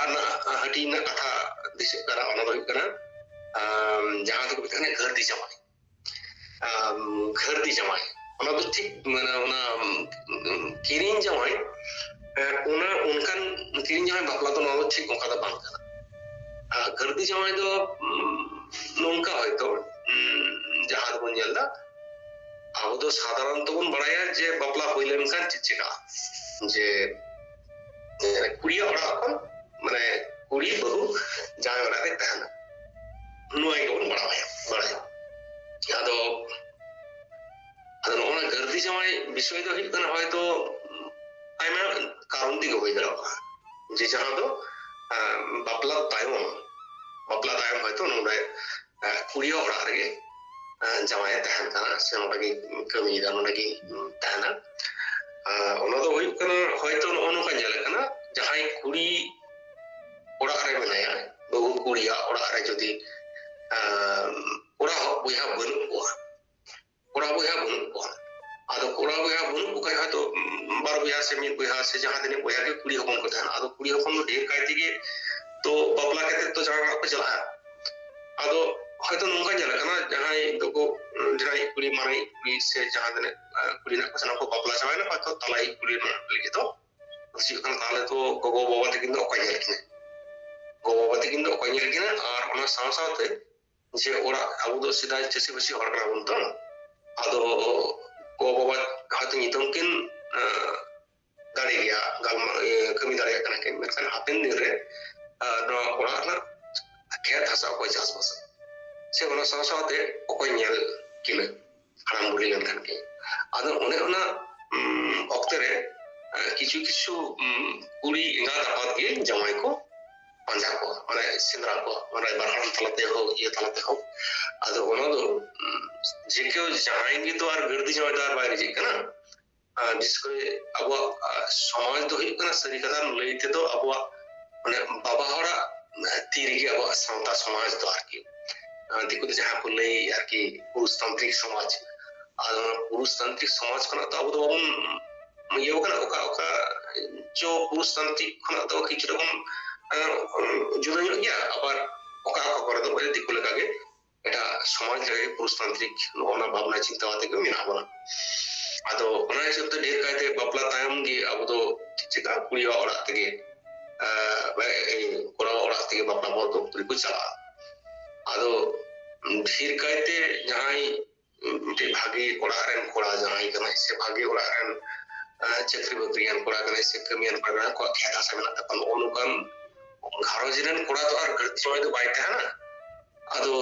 ᱨᱮᱱᱟᱜ ᱦᱟᱹᱴᱤᱧ ᱨᱮᱱᱟᱜ ᱠᱟᱛᱷᱟ ᱫᱤᱥᱟᱹᱜ ᱠᱟᱱᱟ, ᱚᱱᱟ ᱫᱚ ᱦᱩᱭᱩᱜ ᱠᱟᱱᱟ, ᱟᱢ, ᱡᱟᱦᱟᱸ ᱫᱚᱠᱚ ᱢᱮᱛᱟᱜ ᱠᱟᱱᱟ ᱜᱷᱟᱹᱨᱫᱤ ᱡᱟᱶᱟᱭ᱾ ᱟᱢ, ᱜᱷᱟᱹᱨᱫᱤ ᱡᱟᱶᱟᱭ, ᱚᱱᱟ ᱫᱚ ᱴᱷᱤᱠ, ᱢᱟᱱᱮ, ᱚᱱᱟ, ᱩᱸ, ᱠᱤᱨᱤᱧ ᱡᱟᱶᱟᱭ, ᱮᱸ, ᱚᱱᱟ ᱚᱱᱠᱟᱱ ᱠᱤᱨᱤᱧ ᱡᱟᱶᱟᱭ ᱵᱟᱯᱞᱟ ᱫᱚ, ᱱᱚᱣᱟ ᱫᱚ ᱴᱷᱤᱠ ᱚᱱᱠᱟ ᱫᱚ ᱵᱟᱝ ᱠᱟᱱᱟ᱾ ᱟᱨ ᱜᱷᱟᱹᱨᱫᱤ ᱡᱟᱶᱟᱭ ᱫᱚ, ᱩᱸ, ᱱᱚᱝᱠᱟ ᱦᱚᱭᱛᱳ, ᱩᱸ, ᱡᱟᱦᱟᱸ ᱨᱮᱵᱚᱱ ᱧᱮᱞ ᱮᱫᱟ, ᱟᱵᱚ ᱫᱚ ᱥᱟᱫᱷᱟᱨᱚᱱᱛᱚ ᱵᱚᱱ ᱵᱟᱲᱟᱭᱟ ᱡᱮ ᱵᱟᱯᱞᱟ ᱦᱩᱭ ᱞᱮᱱᱠᱷᱟᱱ ᱪᱮᱫ ᱪᱤᱠᱟᱹᱜᱼᱟ, ᱡᱮ, ᱮᱸ, ᱠᱩᱲᱤᱭᱟᱜ ᱚᱲᱟᱜ ᱠᱷᱚᱱ, ᱢᱟᱱᱮ, ᱠᱩᱲᱤ ᱵᱟᱹᱦᱩ ᱡᱟᱶᱟᱭ ᱚᱲᱟᱜ ᱨᱮ ᱛᱟᱦᱮᱱᱟ, ᱱᱚᱣᱟ ᱜᱮᱵᱚᱱ ᱵᱟᱲᱟᱭᱟ, ᱵᱟᱲᱟᱭᱟ᱾ ᱟᱫᱚ, ᱟᱫᱚ ᱱᱚᱜᱼᱚ ᱱᱟ ᱜᱷᱟᱹᱨᱫᱤ ᱡᱟᱶᱟᱭ ᱵᱤᱥᱚᱭ ᱫᱚ ᱦᱩᱭᱩᱜ ᱠᱟᱱᱟ, ᱦᱚᱭᱛᱳ ᱟᱭᱢᱟ ᱠᱟᱨᱚᱱ ᱛᱮᱜᱮ ᱦᱩᱭ ᱫᱟᱲᱮᱭᱟᱜᱼᱟ, ᱡᱮ ᱡᱟᱦᱟᱸ ᱫᱚ, ᱟᱸ, ᱵᱟᱯᱞᱟ ᱛᱟᱭᱚᱢ, ᱵᱟᱯᱞᱟ ᱛᱟᱭᱚᱢ ᱦᱚᱭᱛᱳ ᱱᱚᱰᱮ, ᱟᱸ, ᱠᱩᱲᱤᱭᱟᱜ ᱚᱲᱟᱜ ᱨᱮᱜᱮ, ᱟᱸ, ᱡᱟᱶᱟᱭᱮ ᱛᱟᱦᱮᱱ ᱠᱟᱱᱟ, ᱥᱮ ᱱᱚᱰᱮ ᱜᱮ ᱠᱟᱹᱢᱤᱭᱮᱫᱟ, ᱱᱚᱰᱮ ᱜᱮ, ᱩᱸ, ᱛᱟᱦᱮᱱᱟ᱾ ᱟᱸ, ᱚᱱᱟ ᱫᱚ ᱦᱩᱭᱩᱜ ᱠᱟᱱᱟ, ᱦᱚᱭᱛᱳ ᱱᱚᱜᱼᱚ ᱱᱚᱝᱠᱟ ᱧᱮᱞ ᱟᱠᱟᱱᱟ, ᱡᱟᱦᱟᱸᱭ ᱠᱩᱲᱤ ᱚᱲᱟᱜ ᱨᱮ ᱢᱮᱱᱟᱭᱟ, ᱵᱟᱹᱦᱩ ᱠᱩᱲᱤᱭᱟᱜ ᱚᱲᱟᱜ ᱨᱮ ᱡᱩᱫᱤ, ᱟᱸ, ᱠᱚᱲᱟ ᱦᱚᱯ-, ᱵᱚᱭᱦᱟ ᱵᱟᱹᱱᱩᱜ ᱠᱚᱣᱟ, ᱠᱚᱲᱟ ᱵᱚᱭᱦᱟ ᱵᱟᱹᱱᱩᱜ ᱠᱚᱣᱟ᱾ ᱟᱫᱚ ᱠᱚᱲᱟ ᱵᱚᱭᱦᱟ ᱵᱟᱹᱱᱩᱜ ᱠᱚ ᱠᱷᱟᱡ ᱦᱚᱭᱛᱳ, ᱩᱸ, ᱵᱟᱨ ᱵᱚᱭᱦᱟ ᱥᱮ ᱢᱤᱫ ᱵᱚᱭᱦᱟ ᱥᱮ ᱡᱟᱦᱟᱸ ᱛᱤᱱᱟᱹᱜ ᱵᱚᱭᱦᱟ ᱜᱮ ᱠᱩᱲᱤ ᱦᱚᱯᱚᱱ ᱠᱚ ᱛᱟᱦᱮᱱᱟ᱾ ᱟᱫᱚ ᱠᱩᱲᱤ ᱦᱚᱯᱚᱱ ᱫᱚ ᱰᱷᱮᱨ ᱠᱟᱭ ᱛᱮᱜᱮ ᱛᱚ ᱵᱟᱯᱞᱟ ᱠᱟᱛᱮ ᱛᱚ ᱡᱟᱶᱟᱭ ᱚᱲᱟᱜ ᱠᱚ ᱪᱟᱞᱟᱜᱼᱟ᱾ ᱟᱫᱚ ᱦᱚᱭᱛᱳ ᱱᱚᱝᱠᱟ ᱧᱮᱞ ᱟᱠᱟᱱᱟ, ᱡᱟᱦᱟᱸᱭ ᱫᱚᱠᱚ, ᱩᱸ, ᱡᱟᱦᱟᱸᱭ ᱠᱩᱲᱤ, ᱢᱟᱨᱟᱝᱤᱡ ᱠᱩᱲᱤ ᱥᱮ ᱡᱟᱦᱟᱸ ᱛᱤᱱᱟᱹᱜ, ᱟᱸ, ᱠᱩᱲᱤ ᱨᱮᱱᱟᱜ ᱠᱚ ᱥᱟᱱᱟᱢ ᱠᱚ ᱵᱟᱯᱞᱟ ᱪᱟᱵᱟᱭᱮᱱᱟ, ᱦᱚᱭᱛᱳ ᱛᱟᱞᱟᱭᱤᱡ ᱠᱩᱲᱤ ᱨᱮᱱᱟᱜ ᱞᱟᱹᱜᱤᱫ ᱫᱚ ᱦᱩᱭᱩᱜ ᱠᱟᱱᱟ, ᱛᱟᱦᱚᱞᱮ ᱛᱚ ᱜᱚᱜᱚ ᱵᱟᱵᱟ ᱛᱟᱹᱠᱤᱱ ᱫᱚ ᱚᱠᱚᱭ ᱧᱮᱞ ᱠᱤᱱᱟ? ᱜᱚᱜᱚ ᱵᱟᱵᱟ ᱛᱟᱹᱠᱤᱱ ᱫᱚ ᱚᱠᱚᱭ ᱧᱮᱞ ᱠᱤᱱᱟ? ᱟᱨ ᱚᱱᱟ ᱥᱟᱶ ᱥᱟᱶᱛᱮ ᱡᱮ ᱚᱲᱟᱜ, ᱟᱵᱚ ᱫᱚ ᱥᱮᱫᱟᱭ ᱪᱟᱹᱥᱤᱵᱟᱹᱥᱤ ᱦᱚᱲ ᱠᱟᱱᱟ ᱵᱚᱱ ᱛᱚ, ᱟᱫᱚ ᱜᱚ ᱵᱟᱵᱟ ᱦᱚᱭᱛᱳ ᱱᱤᱛᱚᱝ ᱠᱤᱱ, ᱟᱸ, ᱫᱟᱲᱮ ᱜᱮᱭᱟ, ᱜᱟᱞᱢᱟᱨᱟᱣ, ᱤᱭᱟᱹ, ᱠᱟᱹᱢᱤ ᱫᱟᱲᱮᱭᱟᱜ ᱠᱟᱱᱟ ᱠᱤᱱ, ᱢᱮᱱᱠᱷᱟᱱ ᱦᱟᱯᱮᱱ ᱫᱤᱱ ᱨᱮ, ᱟᱸ, ᱱᱚᱣᱟ ᱚᱲᱟᱜ ᱨᱮᱱᱟᱜ ᱠᱷᱮᱛ ᱦᱟᱥᱟ ᱚᱠᱚᱭ ᱪᱟᱥᱵᱟᱥᱟ? ᱥᱮ ᱚᱱᱟ ᱥᱟᱶ ᱥᱟᱶᱛᱮ ᱚᱠᱚᱭ ᱧᱮᱞ ᱠᱤᱱᱟ ᱦᱟᱲᱟᱢ ᱵᱩᱲᱦᱤ ᱞᱮᱱᱠᱷᱟᱱ ᱠᱤᱱ᱾ ᱟᱫᱚ ᱚᱱᱮ ᱚᱱᱟ ᱚᱠᱛᱮ ᱨᱮ ᱠᱤᱪᱷᱩ ᱠᱤᱪᱷᱩ ᱠᱩᱲᱤ ᱮᱸᱜᱟᱛ ᱟᱯᱟᱛ ᱜᱮ ᱡᱟᱶᱟᱭ ᱠᱚ ᱯᱟᱸᱡᱟ ᱠᱚᱣᱟ, ᱢᱟᱱᱮ ᱥᱮᱸᱫᱽᱨᱟ ᱠᱚᱣᱟ, ᱢᱟᱱᱮ ᱨᱟᱭᱵᱟᱨ ᱦᱟᱲᱟᱢ ᱛᱟᱞᱟᱛᱮ ᱦᱳᱠ, ᱤᱭᱟᱹ ᱛᱟᱞᱟᱛᱮ ᱦᱳᱠ᱾ ᱟᱫᱚ ᱚᱱᱟ ᱫᱚ ᱡᱮ ᱠᱮᱣ ᱡᱟᱦᱟᱸᱭ ᱜᱮ ᱛᱚ ᱟᱨ ᱜᱟᱹᱨᱫᱤ ᱡᱟᱶᱟᱭ ᱫᱚ ᱟᱨ ᱵᱟᱭ ᱨᱮᱡᱮᱜ ᱠᱟᱱᱟ᱾ ᱵᱤᱥᱮᱥ ᱠᱚᱨᱮ ᱟᱵᱚᱣᱟᱜ ᱥᱚᱢᱟᱡᱽ ᱫᱚ ᱦᱩᱭᱩᱜ ᱠᱟᱱᱟ, ᱥᱟᱹᱨᱤ ᱠᱟᱛᱷᱟ ᱞᱟᱹᱭ ᱛᱮᱫᱚ ᱟᱵᱚᱣᱟᱜ ᱢᱟᱱᱮ ᱵᱟᱵᱟ ᱦᱚᱲᱟᱜ ᱛᱤ ᱨᱮᱜᱮ ᱟᱵᱚᱣᱟᱜ ᱥᱟᱶᱛᱟ ᱥᱚᱢᱟᱡᱽ ᱫᱚ ᱟᱨᱠᱤ᱾ ᱫᱤᱠᱩ ᱛᱮ ᱡᱟᱦᱟᱸ ᱠᱚ ᱞᱟᱹᱭ ᱟᱨᱠᱤ ᱯᱩᱨᱩᱥᱛᱟᱱᱛᱨᱤᱠ ᱥᱚᱢᱟᱡᱽ᱾ ᱟᱫᱚ ᱚᱱᱟ ᱯᱩᱨᱩᱥᱛᱟᱱᱛᱨᱤᱠ ᱥᱚᱢᱟᱡᱽ ᱠᱷᱚᱱᱟᱜ ᱫᱚ ᱟᱵᱚ ᱫᱚ ᱵᱟᱵᱚᱱ ᱤᱭᱟᱹ ᱠᱟᱱᱟ, ᱚᱠᱟ ᱚᱠᱟ ᱪᱚ ᱯᱩᱨᱩᱥᱛᱟᱱᱛᱨᱤᱠ ᱠᱷᱚᱱᱟᱜ ᱫᱚ ᱠᱤᱪᱷᱩ ᱨᱚᱠᱚᱢ ᱡᱩᱫᱟᱹ ᱧᱚᱜ ᱜᱮᱭᱟ, ᱟᱵᱟᱨ ᱚᱠᱟ ᱚᱠᱟ ᱠᱚᱨᱮ ᱫᱚ ᱫᱤᱠᱩ ᱞᱮᱠᱟᱜᱮ ᱮᱴᱟᱜ ᱥᱚᱢᱟᱡᱽ ᱞᱮᱠᱟᱜᱮ ᱯᱩᱨᱩᱥᱛᱟᱱᱛᱨᱤᱠ ᱱᱚᱜᱼᱚ ᱱᱟ ᱵᱷᱟᱵᱽᱱᱟ ᱪᱤᱱᱛᱟᱹ ᱠᱟᱛᱮ ᱜᱮ ᱢᱮᱱᱟᱜ ᱵᱚᱱᱟ᱾ ᱟᱫᱚ ᱚᱱᱟ ᱦᱤᱥᱟᱹᱵ ᱛᱮ ᱰᱷᱮᱨ ᱠᱟᱭᱛᱮ ᱵᱟᱯᱞᱟ ᱛᱟᱭᱚᱢ ᱜᱮ ᱟᱵᱚ ᱫᱚ ᱪᱮᱫ ᱪᱮᱫ ᱠᱩᱲᱤᱭᱟᱜ ᱚᱲᱟᱜ ᱛᱮᱜᱮ, ᱠᱚᱲᱟ ᱚᱲᱟᱜ ᱛᱮᱜᱮ ᱵᱟᱯᱞᱟ ᱵᱚᱨ ᱫᱚ ᱠᱩᱲᱤ ᱠᱚ ᱪᱟᱞᱟᱜᱼᱟ᱾ ᱟᱫᱚ ᱰᱷᱮᱨ ᱠᱟᱭᱛᱮ ᱡᱟᱦᱟᱸᱭ ᱢᱤᱫᱴᱮᱡ ᱵᱷᱟᱜᱮ ᱚᱲᱟᱜ ᱨᱮᱱ ᱠᱚᱲᱟ ᱡᱟᱦᱟᱸᱭ ᱠᱟᱱᱟᱭ ᱥᱮ ᱵᱷᱟᱜᱮ ᱚᱲᱟᱜ ᱨᱮᱱ ᱪᱟᱹᱠᱨᱤ ᱵᱟᱹᱠᱨᱤᱭᱟᱱ ᱠᱚᱲᱟ ᱠᱟᱱᱟᱭ ᱥᱮ ᱠᱟᱹᱢᱤᱭᱟᱱ ᱠᱚᱲᱟ ᱠᱟᱱᱟᱭ, ᱟᱠᱚᱣᱟᱜ ᱠᱷᱮᱛ ᱦᱟᱥᱟ ᱢᱮᱱᱟᱜ ᱛᱟᱠᱚᱣᱟ, ᱱᱚᱜᱼᱚ ᱱᱚᱝᱠᱟᱱ ᱜᱷᱟᱨᱚᱸᱡᱽ ᱨᱮᱱ ᱠᱚᱲᱟ ᱫᱚ ᱟᱨ ᱜᱟᱹᱨᱫᱤ ᱡᱟᱶᱟᱭ ᱫᱚ ᱵᱟᱭ ᱛᱟᱦᱮᱱᱟ᱾ ᱟᱫᱚ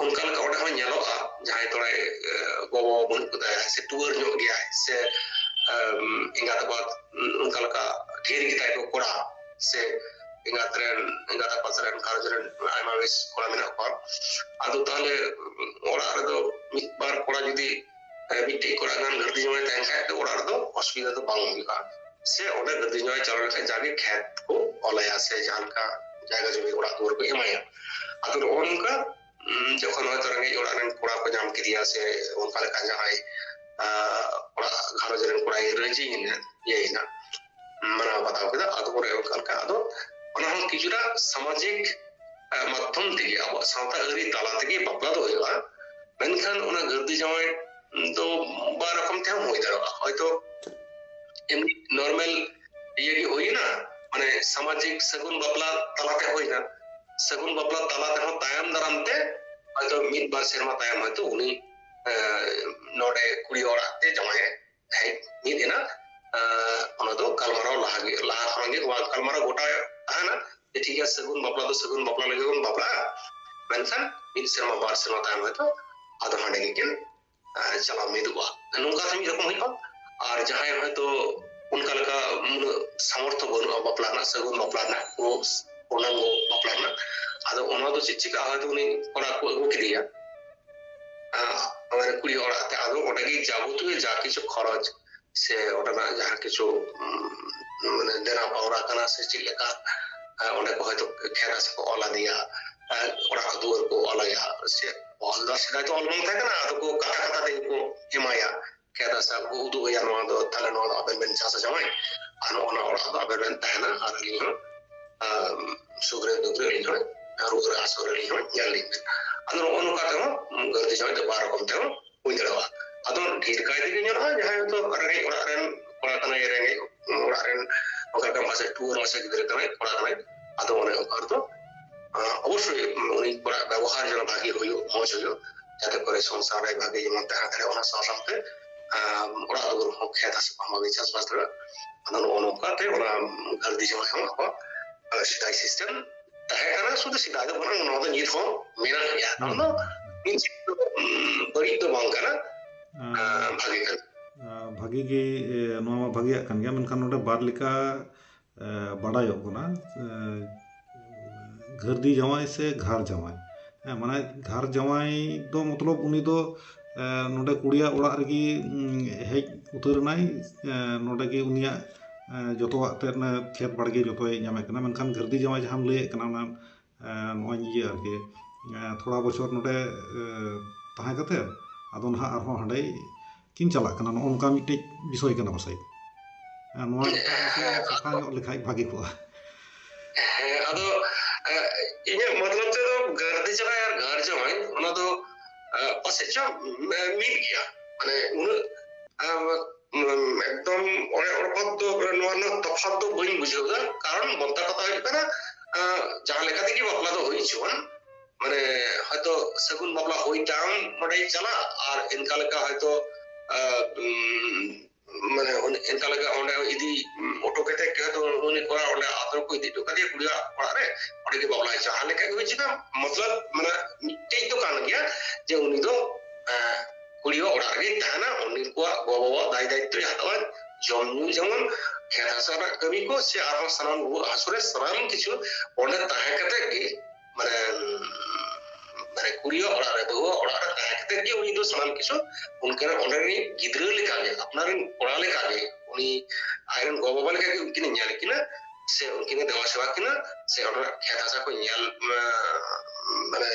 ᱚᱱᱠᱟ ᱞᱮᱠᱟ ᱚᱸᱰᱮ ᱦᱚᱸ ᱧᱮᱞᱚᱜᱼᱟ, ᱡᱟᱦᱟᱸᱭ ᱛᱷᱚᱲᱟᱭ ᱜᱚᱜᱚ ᱵᱟᱹᱱᱩᱜ ᱠᱚᱛᱟᱭᱟ ᱥᱮ ᱴᱩᱣᱟᱹᱨ ᱧᱚᱜ ᱜᱮᱭᱟᱭ ᱥᱮ ᱮᱸᱜᱟᱛ ᱟᱯᱟᱛ ᱚᱱᱠᱟ ᱞᱮᱠᱟ ᱰᱷᱮᱨ ᱜᱮᱛᱟᱭ ᱠᱚ ᱠᱚᱲᱟ ᱥᱮ ᱮᱸᱜᱟᱛ ᱨᱮᱱ ᱮᱸᱜᱟᱛ ᱟᱯᱟᱛ ᱨᱮᱱ ᱜᱷᱟᱨᱚᱸᱡᱽ ᱨᱮᱱ ᱟᱭᱢᱟ ᱵᱮᱥ ᱠᱚᱲᱟ ᱢᱮᱱᱟᱜ ᱠᱚᱣᱟ᱾ ᱟᱫᱚ ᱛᱟᱦᱚᱞᱮ ᱚᱲᱟᱜ ᱨᱮᱫᱚ ᱢᱤᱫ ᱵᱟᱨ ᱠᱚᱲᱟ ᱡᱩᱫᱤ ᱢᱤᱫᱴᱮᱡ ᱠᱚᱲᱟ ᱜᱟᱱ ᱜᱟᱹᱨᱫᱤ ᱡᱟᱶᱟᱭ ᱛᱟᱦᱮᱱ ᱠᱷᱟᱡ ᱫᱚ ᱚᱲᱟᱜ ᱨᱮᱫᱚ ᱚᱥᱩᱵᱤᱫᱷᱟ ᱫᱚ ᱵᱟᱝ ᱦᱩᱭᱩᱜᱼᱟ᱾ ᱥᱮ ᱚᱸᱰᱮ ᱜᱟᱹᱨᱫᱤ ᱡᱟᱶᱟᱭ ᱪᱟᱞᱟᱣ ᱞᱮᱱᱠᱷᱟᱱ ᱡᱟᱜᱮ ᱠᱷᱮᱛ ᱠᱚ ᱚᱞᱟᱭᱟ ᱥᱮ ᱡᱟᱦᱟᱸ ᱞᱮᱠᱟ ᱡᱟᱭᱜᱟ ᱡᱚᱢᱤ ᱚᱲᱟᱜ ᱫᱩᱣᱟᱹᱨ ᱠᱚ ᱮᱢᱟᱭᱟ᱾ ᱟᱫᱚ ᱱᱚᱜᱼᱚ ᱱᱚᱝᱠᱟ ᱡᱚᱠᱷᱚᱱ ᱦᱚᱭᱛᱳ ᱨᱮᱸᱜᱮᱡ ᱚᱲᱟᱜ ᱨᱮᱱ ᱠᱚᱲᱟ ᱠᱚ ᱧᱟᱢ ᱠᱮᱫᱮᱭᱟ ᱥᱮ ᱚᱱᱠᱟ ᱞᱮᱠᱟ ᱡᱟᱦᱟᱸᱭ ᱚᱲᱟᱜ ᱜᱷᱟᱨᱚᱸᱡᱽ ᱨᱮᱱ ᱠᱚᱲᱟᱭ ᱨᱟᱹᱡᱤᱭᱮᱱᱟ, ᱤᱭᱟᱹᱭᱮᱱᱟ, ᱢᱟᱱᱟᱣ ᱵᱟᱛᱟᱣ ᱠᱮᱫᱟ, ᱟᱫᱚ ᱚᱱᱮ ᱚᱱᱠᱟ ᱞᱮᱠᱟ ᱟᱫᱚ ᱚᱱᱟ ᱦᱚᱸ ᱠᱤᱪᱷᱩᱴᱟ ᱥᱟᱢᱟᱡᱤᱠ ᱢᱟᱫᱽᱫᱷᱚᱢ ᱛᱮᱜᱮ, ᱟᱵᱚᱣᱟᱜ ᱥᱟᱶᱛᱟ ᱟᱹᱨᱤ ᱛᱟᱞᱟ ᱛᱮᱜᱮ ᱵᱟᱯᱞᱟ ᱫᱚ ᱦᱩᱭᱩᱜᱼᱟ᱾ ᱢᱮᱱᱠᱷᱟᱱ ᱚᱱᱟ ᱜᱟᱹᱨᱫᱤ ᱡᱟᱶᱟᱭ ᱫᱚ ᱵᱟᱨ ᱨᱚᱠᱚᱢ ᱛᱮᱦᱚᱸ ᱦᱩᱭ ᱫᱟᱲᱮᱭᱟᱜᱼᱟ᱾ ᱦᱚᱭᱛᱳ ᱮᱢᱱᱤ ᱱᱚᱨᱢᱟᱞ ᱤᱭᱟᱹ ᱜᱮ ᱦᱩᱭᱮᱱᱟ, ᱢᱟᱱᱮ ᱥᱟᱢᱟᱡᱤᱠ ᱥᱟᱹᱜᱩᱱ ᱵᱟᱯᱞᱟ ᱛᱟᱞᱟᱛᱮ ᱦᱩᱭᱮᱱᱟ᱾ ᱥᱟᱹᱜᱩᱱ ᱵᱟᱯᱞᱟ ᱛᱟᱞᱟ ᱛᱮᱦᱚᱸ ᱛᱟᱭᱚᱢ ᱫᱟᱨᱟᱢ ᱛᱮ ᱦᱚᱭᱛᱳ ᱢᱤᱫ ᱵᱟᱨ ᱥᱮᱨᱢᱟ ᱛᱟᱭᱚᱢ ᱦᱚᱭᱛᱳ ᱩᱱᱤ ᱱᱚᱰᱮ ᱠᱩᱲᱤ ᱚᱲᱟᱜ ᱛᱮ ᱡᱟᱶᱟᱭᱮ ᱦᱮᱡ ᱢᱤᱫ ᱮᱱᱟ᱾ ᱚᱱᱟ ᱫᱚ ᱜᱟᱞᱢᱟᱨᱟᱣ ᱞᱟᱦᱟ ᱜᱮ, ᱞᱟᱦᱟ ᱠᱷᱚᱱ ᱜᱮ ᱜᱟᱞᱢᱟᱨᱟᱣ ᱜᱚᱴᱟ ᱛᱟᱦᱮᱱᱟ ᱡᱮ ᱴᱷᱤᱠ ᱜᱮᱭᱟ, ᱥᱟᱹᱜᱩᱱ ᱵᱟᱯᱞᱟ ᱫᱚ ᱥᱟᱹᱜᱩᱱ ᱵᱟᱯᱞᱟ ᱞᱟᱹᱜᱤᱫ ᱵᱚᱱ ᱵᱟᱯᱞᱟᱜᱼᱟ, ᱢᱮᱱᱠᱷᱟᱱ ᱢᱤᱫ ᱥᱮᱨᱢᱟ ᱵᱟᱨ ᱥᱮᱨᱢᱟ ᱛᱟᱭᱚᱢ ᱦᱚᱭᱛᱳ ᱟᱫᱚ ᱦᱟᱸᱰᱮ ᱜᱮᱠᱤᱱ ᱪᱟᱞᱟᱣ ᱢᱤᱫᱚᱜᱼᱟ᱾ ᱱᱚᱝᱠᱟ ᱛᱮ ᱢᱤᱫ ᱨᱚᱠᱚᱢ ᱦᱩᱭᱩᱜᱼᱟ᱾ ᱟᱨ ᱡᱟᱦᱟᱸᱭ ᱦᱚᱭᱛᱳ ᱚᱱᱠᱟ ᱞᱮᱠᱟ ᱩᱱᱟᱹᱜ ᱥᱟᱢᱚᱨᱛᱷᱚ ᱵᱟᱹᱱᱩᱜᱼᱟ ᱵᱟᱯᱞᱟ ᱨᱮᱱᱟᱜ, ᱥᱟᱹᱜᱩᱱ ᱵᱟᱯᱞᱟ ᱨᱮᱱᱟᱜ, ᱯᱩᱨᱟᱹ ᱯᱩᱨᱱᱟᱝᱜᱚ ᱵᱟᱯᱞᱟ ᱨᱮᱱᱟᱜ, ᱟᱫᱚ ᱚᱱᱟ ᱫᱚ ᱪᱮᱫ ᱪᱤᱠᱟᱹᱜᱼᱟ, ᱦᱚᱭᱛᱳ ᱩᱱᱤ ᱠᱚᱲᱟ ᱠᱚ ᱟᱹᱜᱩ ᱠᱮᱫᱮᱭᱟ ᱟᱨ ᱠᱩᱲᱤ ᱚᱲᱟᱜ ᱛᱮ, ᱟᱫᱚ ᱚᱸᱰᱮ ᱜᱮ ᱡᱟᱵᱚᱛᱤᱭᱚ ᱡᱟ ᱠᱤᱪᱷᱩ ᱠᱷᱚᱨᱚᱪ ᱥᱮ ᱚᱸᱰᱮᱱᱟᱜ ᱡᱟᱦᱟᱸ ᱠᱤᱪᱷᱩ ᱢᱟᱱᱮ ᱫᱮᱱᱟ ᱯᱟᱣᱨᱟ ᱠᱟᱱᱟ ᱥᱮ ᱪᱮᱫ ᱞᱮᱠᱟ, ᱚᱸᱰᱮ ᱠᱚ ᱦᱚᱭᱛᱳ ᱠᱷᱮᱛ ᱦᱟᱥᱟ ᱠᱚ ᱚᱞ ᱟᱫᱮᱭᱟ, ᱚᱲᱟᱜ ᱫᱩᱣᱟᱹᱨ ᱠᱚ ᱚᱞ ᱟᱭᱟ ᱥᱮ ᱚᱞ ᱫᱚ ᱥᱮᱫᱟᱭ ᱫᱚ ᱚᱞ ᱵᱟᱝ ᱛᱟᱦᱮᱸ ᱠᱟᱱᱟ, ᱟᱫᱚ ᱠᱚ ᱠᱟᱛᱷᱟ ᱠᱟᱛᱷᱟ ᱛᱮᱜᱮ ᱠᱚ ᱮᱢᱟᱭᱟ᱾ ᱠᱷᱮᱛ ᱦᱟᱥᱟ ᱠᱚ ᱩᱫᱩᱜ ᱟᱭᱟ, ᱱᱚᱣᱟ ᱫᱚ ᱛᱟᱦᱞᱮ ᱱᱚᱣᱟ ᱫᱚ ᱟᱵᱮᱱ ᱵᱮᱱ ᱪᱟᱥᱟ ᱡᱟᱶᱟᱭ, ᱟᱨ ᱱᱚᱜᱼᱚ ᱱᱚᱣᱟ ᱚᱲᱟᱜ ᱫᱚ ᱟᱵᱮᱱ ᱵᱮᱱ ᱛᱟᱦᱮᱱᱟ, ᱟᱨ ᱟᱹᱞᱤᱧ ᱦᱚᱸ ᱥᱩᱠ ᱨᱮ ᱫᱩᱠ ᱨᱮ ᱟᱹᱞᱤᱧ ᱦᱚᱸ, ᱨᱩᱣᱟᱹ ᱨᱮ ᱦᱟᱹᱥᱩ ᱨᱮ ᱟᱹᱞᱤᱧ ᱦᱚᱸ ᱧᱮᱞ ᱞᱤᱧ ᱵᱮᱱ᱾ ᱟᱫᱚ ᱱᱚᱜᱼᱚ ᱱᱚᱝᱠᱟ ᱛᱮᱦᱚᱸ ᱜᱟᱹᱨᱫᱤ ᱡᱟᱶᱟᱭ ᱫᱚ ᱵᱟᱨ ᱨᱚᱠᱚᱢ ᱛᱮᱦᱚᱸ ᱦᱩᱭ ᱫᱟᱲᱮᱭᱟᱜᱼᱟ᱾ ᱟᱫᱚ ᱰᱷᱮᱨ ᱠᱟᱭ ᱛᱮᱜᱮ ᱧᱮᱞᱚᱜᱼᱟ, ᱡᱟᱦᱟᱸᱭ ᱦᱚᱭᱛᱳ ᱨᱮᱸᱜᱮᱡ ᱚᱲᱟᱜ ᱨᱮᱱ ᱠᱚᱲᱟ ᱠᱟᱱᱟᱭ, ᱨᱮᱸᱜᱮᱡ ᱚᱲᱟᱜ ᱨᱮᱱ ᱚᱱᱠᱟ ᱜᱮ ᱢᱟᱥᱮ ᱴᱩᱣᱟᱹᱨ ᱢᱟᱥᱮ ᱜᱤᱫᱽᱨᱟᱹ ᱠᱟᱱᱟᱭ, ᱠᱚᱲᱟ ᱠᱟᱱᱟᱭ, ᱟᱫᱚ ᱚᱱᱮ ᱚᱱᱠᱟ ᱨᱮᱫᱚ ᱚᱵᱚᱥᱥᱳᱭ ᱩᱱᱤ ᱠᱚᱲᱟ ᱵᱮᱵᱚᱦᱟᱨ ᱡᱮᱱᱚ ᱵᱷᱟᱜᱮ ᱦᱩᱭᱩᱜ, ᱢᱚᱡᱽ ᱦᱩᱭᱩᱜ, ᱡᱟᱛᱮ ᱠᱚᱨᱮ ᱥᱚᱝᱥᱟᱨ ᱨᱮ ᱵᱷᱟᱜᱮ ᱡᱮᱢᱚᱱ ᱛᱟᱦᱮᱸ ᱫᱟᱲᱮᱭᱟᱜ, ᱚᱱᱟ ᱥᱟᱶ ᱥᱟᱶᱛᱮ ᱚᱲᱟᱜ ᱫᱩᱣᱟᱹᱨ ᱦᱚᱸ ᱠᱷᱮᱛ ᱦᱟᱥᱟ ᱠᱚᱦᱚᱸ ᱵᱷᱟᱜᱮ ᱪᱟᱥᱵᱟᱥ ᱫᱟᱲᱮᱭᱟᱜ᱾ ᱟᱫᱚ ᱱᱚᱜᱼᱚ ᱱᱚᱝᱠᱟᱛᱮ ᱚᱱᱟ ᱜᱟᱹᱨᱫᱤ ᱡᱟᱶᱟᱭ ᱦᱚᱸ ᱟᱵᱚᱣᱟᱜ ᱥᱮᱫᱟᱭ ᱥᱤᱥᱴᱮᱢ ᱛᱟᱦᱮᱸ ᱠᱟᱱᱟ, ᱥᱩᱫᱷᱩ ᱥᱮᱫᱟᱭ ᱫᱚ ᱵᱟᱝ, ᱱᱚᱣᱟ ᱫᱚ ᱱᱤᱛ ᱦᱚᱸ ᱢᱮᱱᱟᱜ ᱜᱮᱭᱟ᱾ ᱱᱚᱣᱟ ᱫᱚ ᱱᱤᱛ ᱵᱟᱹᱲᱤᱡ ᱫᱚ ᱵᱟᱝ ᱠᱟᱱᱟ, ᱵᱷᱟᱜᱮ ᱠᱟᱱᱟ᱾ ᱵᱷᱟᱜᱮ ᱜᱮ, ᱱᱚᱣᱟ ᱢᱟ ᱵᱷᱟᱜᱮᱭᱟᱜ ᱠᱟᱱ ᱜᱮᱭᱟ, ᱢᱮᱱᱠᱷᱟᱱ ᱱᱚᱰᱮ ᱵᱟᱨ ᱞᱮᱠᱟ ᱵᱟᱰᱟᱭᱚᱜ ᱠᱟᱱᱟ, ᱜᱷᱟᱹᱨᱫᱤ ᱡᱟᱶᱟᱭ ᱥᱮ ᱜᱷᱟᱨ ᱡᱟᱶᱟᱭ᱾ ᱦᱮᱸ, ᱢᱟᱱᱮ ᱜᱷᱟᱨ ᱡᱟᱶᱟᱭ ᱫᱚ ᱢᱚᱛᱞᱚᱵ ᱩᱱᱤ ᱫᱚ ᱱᱚᱰᱮ ᱠᱩᱲᱤᱭᱟᱜ ᱚᱲᱟᱜ ᱨᱮᱜᱮ ᱦᱮᱡ ᱩᱛᱟᱹᱨ ᱮᱱᱟᱭ, ᱱᱚᱰᱮ ᱜᱮ ᱩᱱᱤᱭᱟᱜ ᱡᱚᱛᱚᱣᱟᱜ ᱛᱮ ᱠᱷᱮᱛ ᱵᱟᱲᱜᱮ ᱡᱚᱛᱚᱭ ᱧᱟᱢᱮᱫ ᱠᱟᱱᱟ᱾ ᱢᱮᱱᱠᱷᱟᱱ ᱜᱷᱟᱹᱨᱫᱤ ᱡᱟᱶᱟᱭ ᱡᱟᱦᱟᱸᱢ ᱞᱟᱹᱭᱮᱫ ᱠᱟᱱᱟ, ᱚᱱᱟ ᱱᱚᱜᱼᱚᱭ ᱤᱭᱟᱹ ᱟᱨᱠᱤ ᱛᱷᱚᱲᱟ ᱵᱚᱪᱷᱚᱨ ᱱᱚᱰᱮ ᱛᱟᱦᱮᱸ ᱠᱟᱛᱮ ᱟᱫᱚ ᱱᱟᱦᱟᱜ ᱟᱨᱦᱚᱸ ᱦᱟᱸᱰᱮ ᱠᱤᱱ ᱪᱟᱞᱟᱜ ᱠᱟᱱᱟ, ᱱᱚᱜᱼᱚ ᱱᱚᱝᱠᱟ ᱢᱤᱫᱴᱮᱡ ᱵᱤᱥᱚᱭ ᱠᱟᱱᱟ ᱯᱟᱥᱮᱡ᱾ ᱱᱚᱣᱟ ᱥᱟᱯᱷᱟ ᱧᱚᱜ ᱞᱮᱠᱷᱟᱡ ᱵᱷᱟᱜᱮ ᱠᱚᱜᱼᱟ᱾ ᱦᱮᱸ, ᱟᱫᱚ ᱤᱧᱟᱹᱜ ᱢᱚᱛᱞᱚᱵ ᱛᱮᱫᱚ ᱜᱷᱟᱹᱨᱫᱤ ᱡᱟᱶᱟᱭ ᱟᱨ ᱜᱷᱟᱨ ᱡᱟᱶᱟᱭ ᱚᱱᱟ ᱫᱚ ᱯᱟᱥᱮᱡ ᱪᱚ ᱢᱤᱫ ᱜᱮᱭᱟ, ᱢᱟᱱᱮ ᱩᱱᱟᱹᱜ ᱮᱠᱫᱚᱢ ᱚᱲᱮ ᱚᱲᱯᱚᱫ ᱫᱚ ᱱᱚᱣᱟ ᱨᱮᱱᱟᱜ ᱛᱚᱯᱷᱟᱛ ᱫᱚ ᱵᱟᱹᱧ ᱵᱩᱡᱷᱟᱹᱣ ᱮᱫᱟ, ᱠᱟᱨᱚᱱ ᱢᱚᱛᱟ ᱠᱟᱛᱷᱟ ᱦᱩᱭᱩᱜ ᱠᱟᱱᱟ ᱡᱟᱦᱟᱸ ᱞᱮᱠᱟ ᱛᱮᱜᱮ ᱵᱟᱯᱞᱟ ᱫᱚ ᱦᱩᱭ ᱦᱚᱪᱚᱣᱟᱱ, ᱢᱟᱱᱮ ᱦᱚᱭᱛᱚ ᱥᱟᱹᱜᱩᱱ ᱵᱟᱯᱞᱟ ᱦᱩᱭ ᱛᱟᱭᱚᱢ ᱚᱸᱰᱮᱭ ᱪᱟᱞᱟᱜ ᱟᱨ ᱤᱱᱠᱟ ᱞᱮᱠᱟ ᱦᱚᱭᱛᱚ ᱢᱟᱱᱮ ᱚᱱ-, ᱚᱱᱠᱟ ᱞᱮᱠᱟ ᱚᱸᱰᱮ ᱤᱫᱤ ᱦᱚᱴᱚ ᱠᱟᱛᱮ ᱜᱮ ᱦᱚᱭᱛᱳ ᱩᱱᱤ ᱠᱚᱲᱟ ᱚᱸᱰᱮ ᱟᱛᱳ ᱨᱮᱠᱚ ᱤᱫᱤ ᱦᱚᱴᱚ ᱠᱟᱫᱮᱭᱟ ᱠᱩᱲᱤᱭᱟᱜ ᱚᱲᱟᱜ ᱨᱮ, ᱚᱸᱰᱮ ᱜᱮ ᱵᱟᱯᱞᱟ ᱦᱚᱪᱚ᱾ ᱡᱟᱦᱟᱸ ᱞᱮᱠᱟ ᱜᱮ ᱦᱩᱭ ᱦᱚᱪᱚ, ᱢᱚᱛᱞᱚᱵ ᱢᱟᱱᱮ ᱢᱤᱫᱴᱮᱡ ᱫᱚ ᱠᱟᱱ ᱜᱮᱭᱟ ᱡᱮ ᱩᱱᱤ ᱫᱚ, ᱮᱸ, ᱠᱩᱲᱤᱭᱟᱜ ᱚᱲᱟᱜ ᱨᱮᱜᱮᱭ ᱛᱟᱦᱮᱱᱟ, ᱩᱱᱤ ᱠᱚᱣᱟᱜ ᱜᱚ ᱵᱟᱵᱟ ᱫᱟᱭ ᱫᱟᱭᱤᱛᱛᱚᱭ ᱦᱟᱛᱟᱣᱟ, ᱡᱚᱢ ᱧᱩ ᱡᱮᱢᱚᱱ ᱠᱷᱮᱛ ᱦᱟᱥᱟ ᱨᱮᱱᱟᱜ ᱠᱟᱹᱢᱤ ᱠᱚ ᱥᱮ ᱟᱨᱦᱚᱸ ᱥᱟᱱᱟᱢ ᱨᱩᱣᱟᱹᱜ ᱦᱟᱹᱥᱩ ᱨᱮ ᱥᱟᱱᱟᱢ ᱠᱤᱪᱷᱩ ᱚᱸᱰᱮ ᱛᱟᱦᱮᱸ ᱠᱟᱛᱮ ᱜᱮ, ᱢᱟᱱᱮ, ᱢᱟᱱᱮ ᱠᱩᱲᱤᱭᱟᱜ ᱚᱲᱟᱜ ᱨᱮ, ᱵᱟᱹᱦᱩᱣᱟᱜ ᱚᱲᱟᱜ ᱨᱮ ᱛᱟᱦᱮᱸ ᱠᱟᱛᱮ ᱜᱮ ᱩᱱᱤ ᱫᱚ ᱥᱟᱱᱟᱢ ᱠᱤᱪᱷᱩ ᱩᱱᱠᱤᱱ ᱚᱸᱰᱮ ᱨᱤᱱ ᱜᱤᱫᱽᱨᱟᱹ ᱞᱮᱠᱟᱜᱮ, ᱟᱯᱱᱟᱨ ᱨᱤᱱ ᱠᱚᱲᱟ ᱞᱮᱠᱟᱜᱮ ᱩᱱᱤ ᱟᱡᱨᱮᱱ ᱜᱚ ᱵᱟᱵᱟ ᱞᱮᱠᱟᱜᱮ ᱩᱱᱠᱤᱱ ᱧᱮᱞ ᱠᱤᱱᱟ ᱥᱮ ᱩᱱᱠᱤᱱ ᱫᱮᱵᱟ ᱥᱮᱵᱟ ᱠᱤᱱᱟ ᱥᱮ ᱚᱸᱰᱮᱱᱟᱜ ᱠᱷᱮᱛ ᱦᱟᱥᱟ ᱠᱚ ᱧᱮᱞ, ᱢᱟᱱᱮ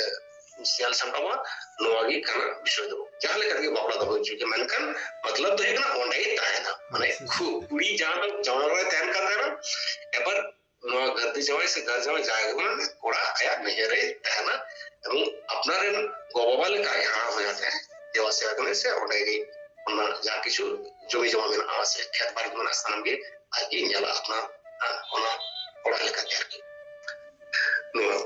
ᱧᱮᱞ ᱥᱟᱢᱴᱟᱣᱟ, ᱱᱚᱣᱟ ᱜᱮ ᱠᱟᱱᱟ ᱵᱤᱥᱚᱭ ᱫᱚ᱾ ᱡᱟᱦᱟᱸ ᱞᱮᱠᱟ ᱛᱮᱜᱮ ᱵᱟᱯᱞᱟ ᱫᱚ ᱦᱩᱭ ᱦᱚᱪᱚᱭ ᱜᱮ, ᱢᱮᱱᱠᱷᱟᱱ ᱢᱚᱛᱞᱚᱵ ᱫᱚ ᱦᱩᱭᱩᱜ ᱠᱟᱱᱟ ᱚᱸᱰᱮ ᱜᱮ ᱛᱟᱦᱮᱱᱟ, ᱢᱟᱱᱮ ᱟᱪᱪᱷᱟ, ᱟᱪᱪᱷᱟ᱾ ᱠᱩᱲᱤ ᱡᱟᱦᱟᱸ ᱫᱚ ᱡᱟᱶᱟᱭ ᱨᱮ ᱛᱟᱦᱮᱱ ᱠᱟᱱ ᱛᱟᱦᱮᱱᱟ, ᱮᱵᱟᱨ ᱱᱚᱣᱟ ᱜᱟᱹᱨᱫᱤ ᱡᱟᱶᱟᱭ ᱥᱮ ᱜᱟᱨ ᱡᱟᱶᱟᱭ ᱡᱟᱦᱟᱸᱭ ᱜᱮ ᱢᱮᱱᱟᱭ, ᱠᱚᱲᱟ ᱟᱭᱟᱜ ᱱᱟᱹᱭᱦᱟᱹᱨ ᱨᱮ ᱛᱟᱦᱮᱱᱟ ᱮᱵᱚᱝ ᱟᱯᱱᱟᱨ ᱨᱮᱱ ᱜᱚ ᱵᱟᱵᱟ ᱞᱮᱠᱟ ᱡᱟᱦᱟᱸ ᱦᱚᱭᱟᱛᱮ ᱫᱮᱵᱟ ᱥᱮᱵᱟ ᱠᱟᱱᱟᱭ ᱥᱮ ᱚᱸᱰᱮ ᱜᱮ ᱚᱱᱟ ᱡᱟᱦᱟᱸ ᱠᱤᱪᱷᱩ ᱡᱚᱢᱤ ᱡᱚᱢᱟ ᱢᱮᱱᱟᱜᱼᱟ ᱥᱮ ᱠᱷᱮᱛ ᱵᱟᱲᱜᱮ ᱢᱮᱱᱟᱜᱼᱟ ᱥᱟᱱᱟᱢ ᱜᱮ ᱟᱡ ᱜᱮ ᱧᱮᱞᱟ ᱟᱯᱱᱟᱨ, ᱦᱮᱸ, ᱚᱱᱟ ᱠᱚᱲᱟ ᱞᱮᱠᱟᱛᱮ ᱟᱨᱠᱤ᱾ ᱱᱚᱣᱟ